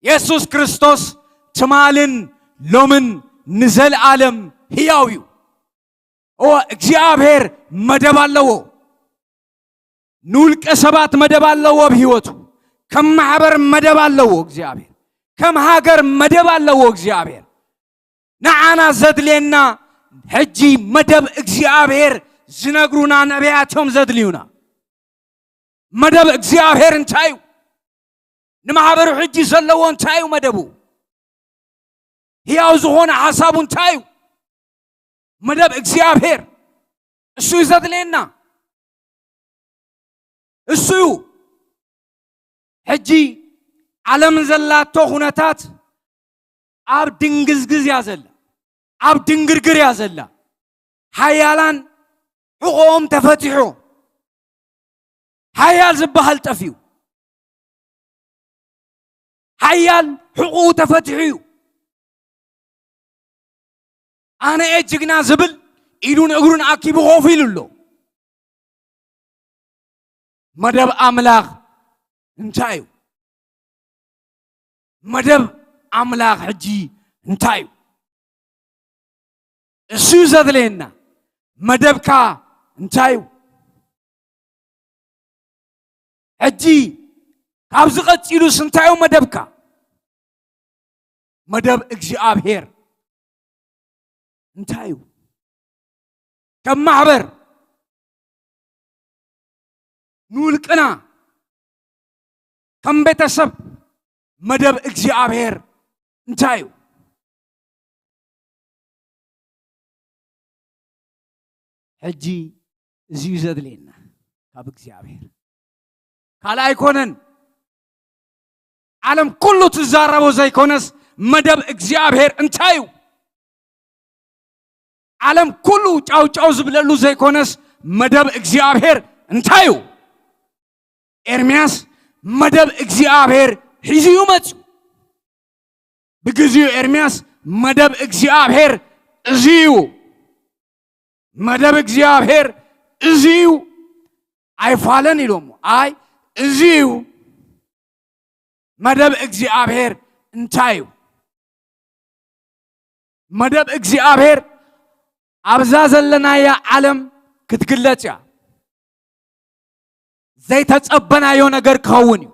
የሱስ ክርስቶስ ትማልን ሎምን ንዘለኣለም ህያው እዩ። እወ፣ እግዚኣብሔር መደብ ኣለዎ። ንውልቀ ሰባት መደብ ኣለዎ ኣብ ህይወቱ። ከም ማሕበር መደብ ኣለዎ እግዚኣብሔር። ከም ሃገር መደብ ኣለዎ እግዚኣብሔር። ንዓና ዘድልየና ሕጂ መደብ እግዚኣብሔር ዝነግሩና ነቢያት እዮም ዘድልዩና። መደብ እግዚኣብሔር እንታይ እዩ? ንማሕበሩ ሕጂ ዘለዎ እንታይ እዩ መደቡ? ህያው ዝኾነ ሓሳቡ እንታይ እዩ? መደብ እግዚኣብሔር እሱ እዩ ዘድልየና። እሱ እዩ። ሕጂ ዓለም ዘላቶ ኩነታት ኣብ ድንግዝግዝ እያ ዘላ፣ ኣብ ድንግርግር እያ ዘላ። ሓያላን ሕቖኦም ተፈቲሑ፣ ሓያል ዝበሃል ጠፊኡ፣ ሓያል ሕቑኡ ተፈቲሑ እዩ። ኣነ እየ ጅግና ዝብል ኢዱን እግሩን ኣኪቡ ኮፍ ኢሉ ኣሎ። መደብ ኣምላኽ እንታይ እዩ? መደብ ኣምላኽ ሕጂ እንታይ እዩ? እሱ እዩ ዘድለየና። መደብካ እንታይ እዩ? ሕጂ ካብዚ ቀጺሉስ እንታይ እዩ መደብካ? መደብ እግዚኣብሔር እንታይ እዩ? ከም ማሕበር፣ ንውልቅና፣ ከም ቤተሰብ መደብ እግዚኣብሔር እንታይ እዩ? ሕጂ እዚ እዩ ዘድልየና ካብ እግዚኣብሔር። ካልእ ኣይኮነን። ዓለም ኩሉ ትዛረቦ ዘይኮነስ መደብ እግዚኣብሔር እንታይ እዩ? ዓለም ኩሉ ጫው ጫው ዝብለሉ ዘይኮነስ መደብ እግዚኣብሔር እንታይ እዩ? ኤርምያስ መደብ እግዚኣብሔር ሒዙ እዩ መጽዩ። ብግዜኡ ኤርምያስ መደብ እግዚኣብሔር እዚ እዩ፣ መደብ እግዚኣብሔር እዚ እዩ፣ ኣይፋለን ኢሎሞ። ኣይ፣ እዚ እዩ መደብ እግዚኣብሔር። እንታይ እዩ መደብ እግዚኣብሔር? ኣብዛ ዘለናያ ዓለም ክትግለጽ እያ። ዘይተጸበናዮ ነገር ክኸውን እዩ።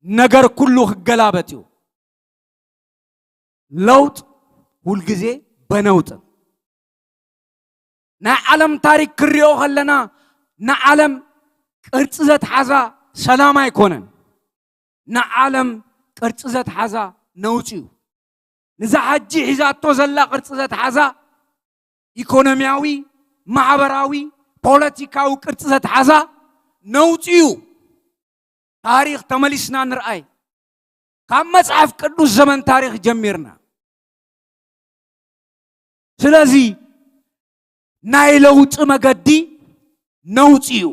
ነገር ኩሉ ክገላበጥ እዩ። ለውጥ ሁልጊዜ በነውጥን። ናይ ዓለም ታሪክ ክሪኦ ከለና ንዓለም ቅርጺ ዘትሓዛ ሰላም ኣይኮነን። ንዓለም ቅርጺ ዘትሓዛ ነውጺ እዩ። ንዛ ሕጂ ሒዛቶ ዘላ ቅርጺ ዘትሓዛ ኢኮኖሚያዊ፣ ማሕበራዊ፣ ፖለቲካዊ ቅርጺ ዘትሓዛ ነውጺ እዩ። ታሪኽ ተመሊስና ንርኣይ። ካብ መጽሓፍ ቅዱስ ዘመን ታሪኽ ጀሚርና። ስለዚ ናይ ለውጢ መገዲ ነውጺ እዩ።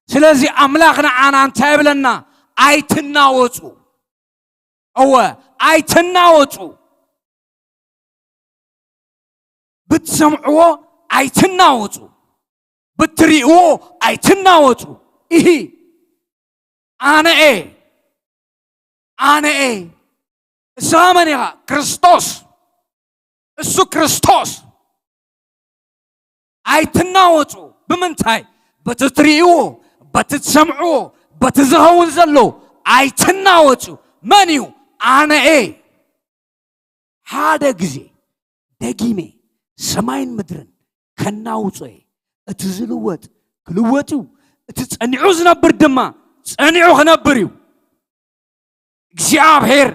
ስለዚ ኣምላኽ ንዓና እንታይ ይብለና? ኣይትናወጹ። እወ፣ ኣይትናወጹ። ብትሰምዕዎ ኣይትናወጹ፣ ብትሪእዎ ኣይትናወጹ። ኢሂ ኣነ እየ፣ ኣነ እየ። ንስኻ መን ኢኻ? ክርስቶስ። እሱ ክርስቶስ። ኣይትናወጹ። ብምንታይ? በቲ ትርእይዎ፣ በቲ ትሰምዕዎ፣ በቲ ዝኸውን ዘሎ ኣይትናወጹ። መን እዩ? ኣነ እየ። ሓደ ግዜ ደጊመ ሰማይን ምድርን ከናውጾ እየ። እቲ ዝልወጥ ክልወጥ እዩ፣ እቲ ጸኒዑ ዝነብር ድማ ጸኒዑ ክነብር እዩ። እግዚኣብሔር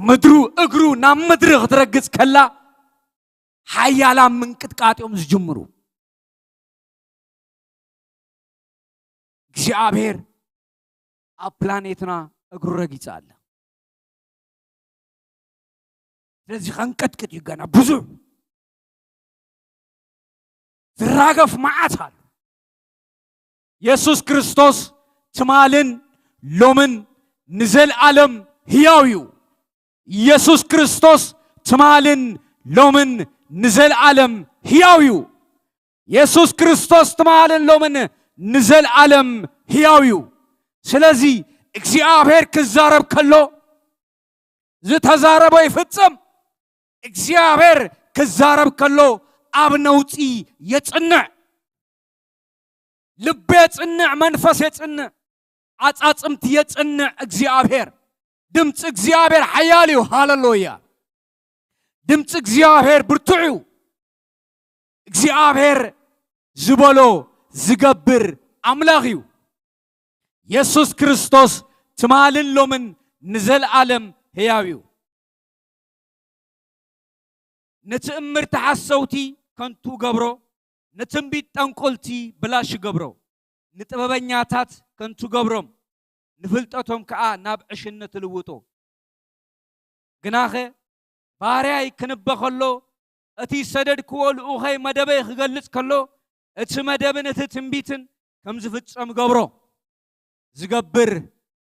ምድሩ እግሩ ናብ ምድሪ ክትረግጽ ከላ ሓያላን ምንቅጥቃጥ እዮም ዝጅምሩ። እግዚኣብሔር ኣብ ፕላኔትና እግሩ ረጊጸ ኣለ። ስለዚ ከንቀጥቅጥ እዩ፣ ገና ብዙሕ ዝራገፍ መዓት ኣሎ። የሱስ ክርስቶስ ትማልን ሎምን ንዘለኣለም ህያው እዩ። የሱስ ክርስቶስ ትማልን ሎምን ንዘለኣለም ህያው እዩ። የሱስ ክርስቶስ ትማልን ሎምን ንዘለኣለም ህያው እዩ። ስለዚ እግዚኣብሔር ክዛረብ ከሎ ዝተዛረቦ ይፍጽም። እግዚኣብሔር ክዛረብ ከሎ ኣብ ነውጺ የጽንዕ። ልቢ የጽንዕ፣ መንፈስ የጽንዕ፣ ዓጻጽምቲ የጽንዕ እግዚኣብሔር። ድምፂ እግዚኣብሔር ሓያል እዩ። ሃሌሉያ። ድምፂ እግዚኣብሔር ብርቱዕ እዩ። እግዚኣብሔር ዝበሎ ዝገብር ኣምላኽ እዩ። የሱስ ክርስቶስ ትማልን ሎምን ንዘለኣለም ህያው እዩ። ንትእምርቲ ሓሰውቲ ከንቱ ገብሮ፣ ንትንቢት ጠንቆልቲ ብላሽ ገብሮ፣ ንጥበበኛታት ከንቱ ገብሮም፣ ንፍልጠቶም ከኣ ናብ ዕሽነት ልውጦ። ግናኸ ባርያይ ክንበ ከሎ፣ እቲ ሰደድክዎ ልኡኸይ መደበይ ክገልጽ ከሎ፣ እቲ መደብን እቲ ትንቢትን ከም ዝፍጸም ገብሮ። ዝገብር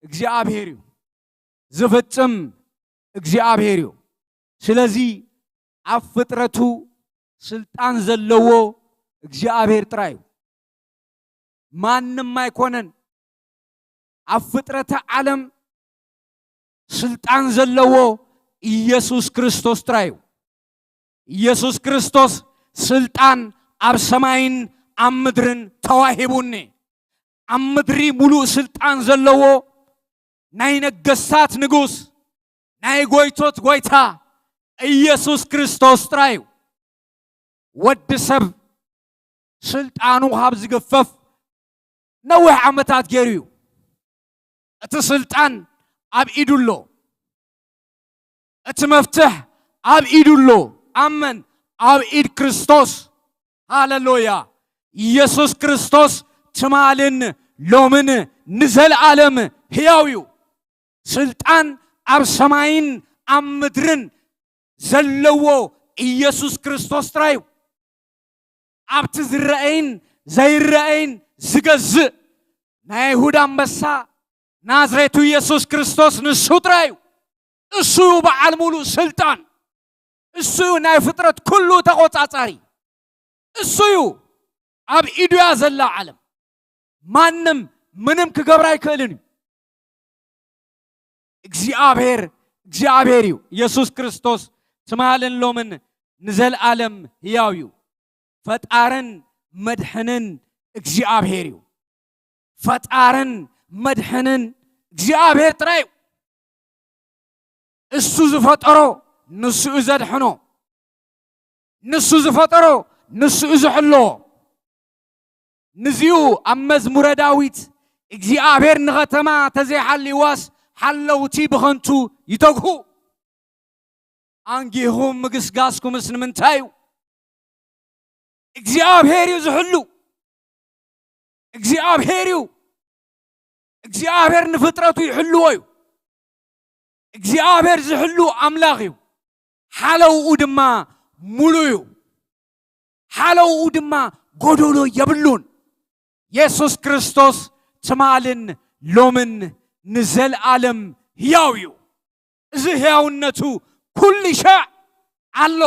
እግዚኣብሔር እዩ። ዝፍጽም እግዚኣብሔር እዩ። ስለዚ ኣብ ፍጥረቱ ስልጣን ዘለዎ እግዚኣብሔር ጥራይ እዩ። ማንም ኣይኮነን። ኣብ ፍጥረተ ዓለም ስልጣን ዘለዎ ኢየሱስ ክርስቶስ ጥራይ እዩ። ኢየሱስ ክርስቶስ ስልጣን ኣብ ሰማይን ኣብ ምድርን ተዋሂቡኒ። ኣብ ምድሪ ሙሉእ ስልጣን ዘለዎ ናይ ነገስታት ንጉስ፣ ናይ ጎይቶት ጎይታ ኢየሱስ ክርስቶስ ጥራይ እዩ። ወዲ ሰብ ስልጣኑ ካብ ዝግፈፍ ነዊሕ ዓመታት ገይሩ እዩ። እቲ ስልጣን ኣብ ኢዱ ኣሎ። እቲ መፍትሕ ኣብ ኢዱ ኣሎ። ኣመን፣ ኣብ ኢድ ክርስቶስ። ሃሌሉያ! ኢየሱስ ክርስቶስ ትማልን ሎምን ንዘለኣለም ህያው እዩ። ስልጣን ኣብ ሰማይን ኣብ ምድርን ዘለዎ ኢየሱስ ክርስቶስ ጥራይ እዩ። ኣብቲ ዝረአይን ዘይረአይን ዝገዝእ ናይ ኣይሁድ ኣንበሳ ናዝሬቱ ኢየሱስ ክርስቶስ ንሱ ጥራይ እዩ። እሱ እዩ በዓል ሙሉእ ስልጣን። እሱ እዩ ናይ ፍጥረት ኩሉ ተቖጻጻሪ። እሱ እዩ ኣብ ኢዱያ ዘላ ዓለም። ማንም ምንም ክገብር ኣይክእልን እዩ። እግዚኣብሔር እግዚኣብሔር እዩ። ኢየሱስ ክርስቶስ ትማልን ሎምን ንዘለኣለም ህያው እዩ። ፈጣርን መድሕንን እግዚኣብሔር እዩ። ፈጣርን መድሕንን እግዚኣብሔር ጥራይ እዩ። እሱ ዝፈጠሮ ንሱ እዩ ዘድሕኖ። ንሱ ዝፈጠሮ ንሱ እዩ ዝሕሎ። ንዚኡ ኣብ መዝሙረ ዳዊት እግዚኣብሔር ንኸተማ ተዘይሓልይዋስ ሓለውቲ ብኸንቱ ይተግሁ። ኣንጊህኹም ምግስጋስኩምስ ንምንታይ እዩ? እግዚኣብሔር እዩ ዝሕሉ። እግዚኣብሔር እዩ። እግዚኣብሔር ንፍጥረቱ ይሕልዎ እዩ። እግዚኣብሔር ዝሕሉ ኣምላኽ እዩ። ሓለውኡ ድማ ሙሉ እዩ። ሓለውኡ ድማ ጎዶሎ የብሉን። የሱስ ክርስቶስ ትማልን ሎምን ንዘለኣለም ህያው እዩ። እዚ ህያውነቱ ኩሉ ሻዕ ኣሎ።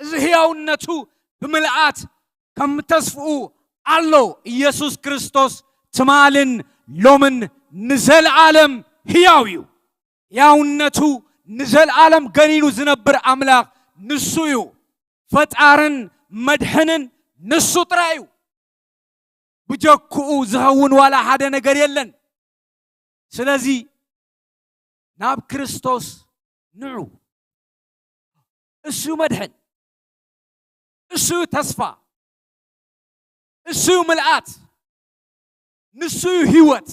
እዚ ህያውነቱ ብምልኣት ከም ተስፍኡ ኣሎ። ኢየሱስ ክርስቶስ ትማልን ሎምን ንዘለኣለም ህያው እዩ። ህያውነቱ ንዘለኣለም ገኒኑ ዝነብር ኣምላኽ ንሱ እዩ። ፈጣርን መድሕንን ንሱ ጥራይ እዩ። ብጀክኡ ዝኸውን ዋላ ሓደ ነገር የለን። ስለዚ ናብ ክርስቶስ ንዑ። እሱ እዩ መድሕን፣ እሱ እዩ ተስፋ፣ እሱ እዩ ምልኣት፣ ንሱ እዩ ህይወት።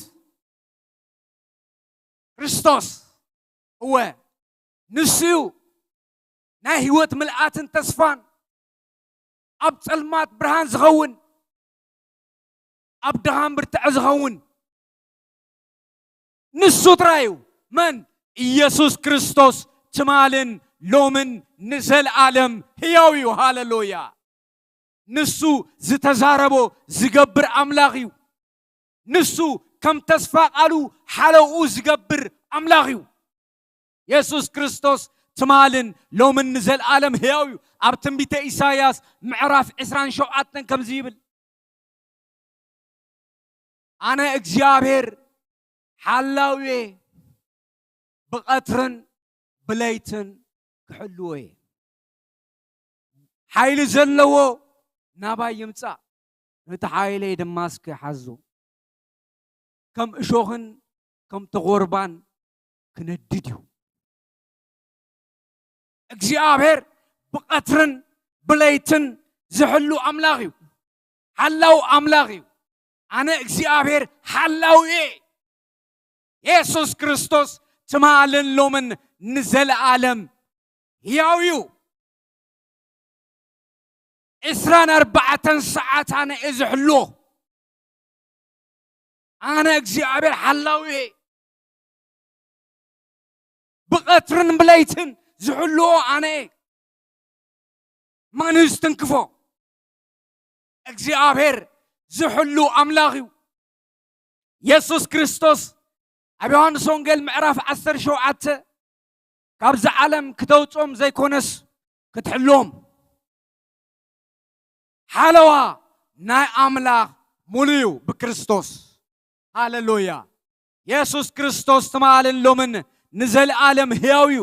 ክርስቶስ እወ ንሱ እዩ ናይ ህይወት ምልኣትን ተስፋን፣ ኣብ ጸልማት ብርሃን ዝኸውን፣ ኣብ ድኻም ብርትዐ ዝኸውን ንሱ ጥራይ እዩ። መን? ኢየሱስ ክርስቶስ ትማልን ሎምን ንዘለኣለም ህያው እዩ። ሃሌሉያ! ንሱ ዝተዛረቦ ዝገብር ኣምላኽ እዩ። ንሱ ከም ተስፋ ቃሉ ሓለውኡ ዝገብር ኣምላኽ እዩ። የሱስ ክርስቶስ ትማልን ሎምን ንዘለኣለም ህያው እዩ። ኣብ ትንቢተ ኢሳይያስ ምዕራፍ ዕስራን ሸውዓተን ከምዚ ይብል፣ ኣነ እግዚኣብሔር ሓላው እየ፣ ብቐትርን ብለይትን ክሕልዎ እየ። ሓይሊ ዘለዎ ናባይ ይምጻእ፣ ነቲ ሓይለይ ድማ እስከ ይሓዞ። ከም እሾኽን ከም ተጎርባን ክነድድ እዩ። እግዚኣብሔር ብቐትርን ብለይትን ዝሕሉ ኣምላኽ እዩ። ሓላው ኣምላኽ እዩ። ኣነ እግዚኣብሔር ሓላው እየ። የሱስ ክርስቶስ ትማልን ሎምን ንዘለኣለም ሕያው እዩ። ዕስራን ኣርባዕተን ሰዓት ኣነ እየ ዝሕልዎ። ኣነ እግዚኣብሔር ሓላው እየ። ብቐትርን ብለይትን ዝሕልዎ ኣነ እየ። መን እዩ ዝትንክፎ? እግዚኣብሔር ዝሕሉ ኣምላኽ እዩ። የሱስ ክርስቶስ ኣብ ዮሃንስ ወንጌል ምዕራፍ ዓሰርተ ሸውዓተ ካብዚ ዓለም ክተውጾም ዘይኮነስ ክትሕልዎም። ሓለዋ ናይ ኣምላኽ ሙሉ እዩ ብክርስቶስ። ሃሌሉያ። የሱስ ክርስቶስ ትማልን ሎምን ንዘለኣለም ሕያው እዩ።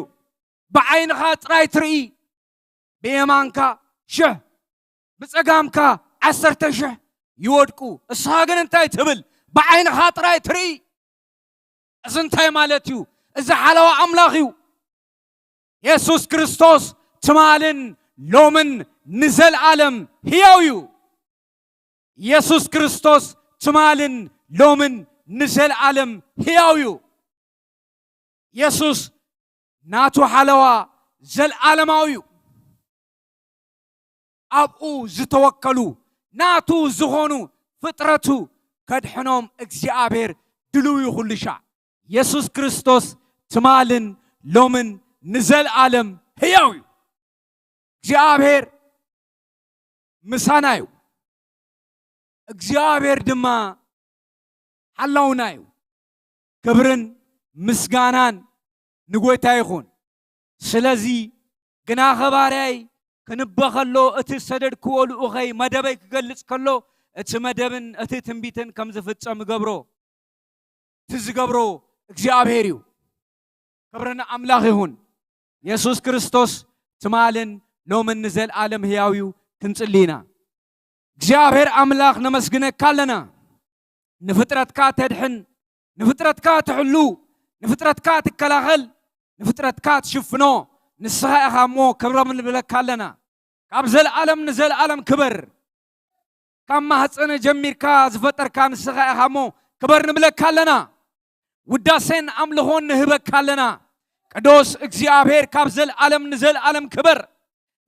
ብዓይንኻ ጥራይ ትርኢ። ብየማንካ ሽሕ፣ ብጸጋምካ ዓሰርተ ሽሕ ይወድቁ። እስኻ ግን እንታይ ትብል? ብዓይንኻ ጥራይ ትርኢ። እዚ እንታይ ማለት እዩ? እዚ ሓለዋ ኣምላኽ እዩ። የሱስ ክርስቶስ ትማልን ሎምን ንዘለኣለም ሕያው እዩ። የሱስ ክርስቶስ ትማልን ሎምን ንዘለኣለም ሕያው እዩ። የሱስ ናቱ ሓለዋ ዘለኣለማዊ እዩ። ኣብኡ ዝተወከሉ ናቱ ዝኾኑ ፍጥረቱ ከድሕኖም እግዚኣብሔር ድልው እዩ ኩሉ ሻዕ። የሱስ ክርስቶስ ትማልን ሎምን ንዘለኣለም ሕያው እዩ። እግዚኣብሔር ምሳና እዩ። እግዚኣብሔር ድማ ሓላውና እዩ። ክብርን ምስጋናን ንጎይታ ይኹን። ስለዚ ግናኸ ባርያይ ክንበ ከሎ፣ እቲ ዝሰደድክዎ ልኡኸይ መደበይ ክገልጽ ከሎ፣ እቲ መደብን እቲ ትንቢትን ከም ዝፍጸም እገብሮ። እቲ ዝገብሮ እግዚኣብሔር እዩ። ክብሪ ንኣምላኽ ይኹን። የሱስ ክርስቶስ ትማልን ሎምን ንዘለኣለም ሕያው እዩ። ክንጽሊ ኢና። እግዚኣብሔር ኣምላኽ ነመስግነካ ኣለና። ንፍጥረትካ ተድሕን፣ ንፍጥረትካ ትሕሉ፣ ንፍጥረትካ ትከላኸል፣ ንፍጥረትካ ትሽፍኖ ንስኻ ኢኻ እሞ ክብሮም ንብለካ ኣለና። ካብ ዘለኣለም ንዘለኣለም ክበር። ካብ ማህፀነ ጀሚርካ ዝፈጠርካ ንስኻ ኢኻ እሞ ክበር ንብለካ ኣለና። ውዳሴን ኣምልኾን ንህበካ ኣለና። ቅዱስ እግዚኣብሔር ካብ ዘለኣለም ንዘለኣለም ክበር።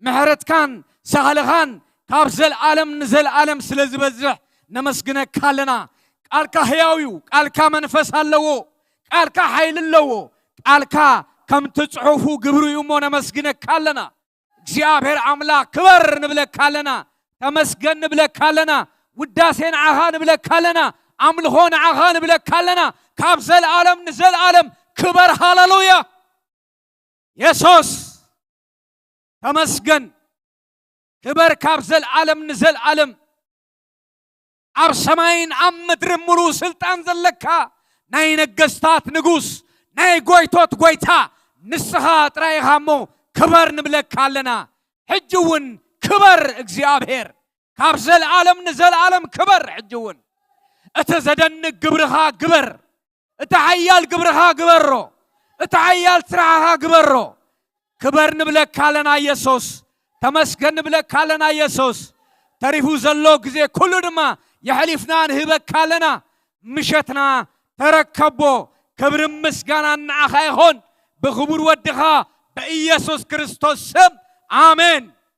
ምሕረትካን ሳህልኻን ካብ ዘለኣለም ንዘለኣለም ስለ ዝበዝሕ ነመስግነካ ኣለና። ቃልካ ህያው እዩ። ቃልካ መንፈስ ኣለዎ። ቃልካ ሓይሊ ኣለዎ። ቃልካ ከምቲ ጽሑፉ ግብሩ እዩ እሞ ነመስግነካ ኣለና። እግዚኣብሔር ኣምላኽ ክበር ንብለካ ኣለና። ተመስገን ንብለካ ኣለና። ውዳሴ ንዓኻ ንብለካ ኣለና። ኣምልኾ ንዓኻ ንብለካ ኣለና። ካብ ዘለኣለም ንዘለኣለም ክበር። ሃሌሉያ። የሱስ ተመስገን። ክበር ካብ ዘለዓለም ንዘለዓለም። ኣብ ሰማይን ኣብ ምድርን ምሉእ ስልጣን ዘለካ ናይ ነገስታት ንጉስ ናይ ጎይቶት ጎይታ ንስኻ ጥራይ ኢኻ እሞ ክበር ንብለካ ኣለና። ሕጂ እውን ክበር እግዚኣብሔር፣ ካብ ዘለዓለም ንዘለዓለም ክበር። ሕጂ እውን እቲ ዘደንቅ ግብርኻ ግበር። እቲ ሓያል ግብርኻ ግበሮ። እቲ ሓያል ስራሕኻ ግበሮ። ክበር ንብለካ ኣለና የሱስ። ተመስገን ንብለካ ኣለና የሱስ። ተሪፉ ዘሎ ግዜ ኩሉ ድማ የሕሊፍና ንህበካ ኣለና። ምሸትና ተረከቦ። ክብርን ምስጋናን ንዓኻ ይኹን ብኽቡር ወድኻ ብኢየሱስ ክርስቶስ ስም ኣሜን።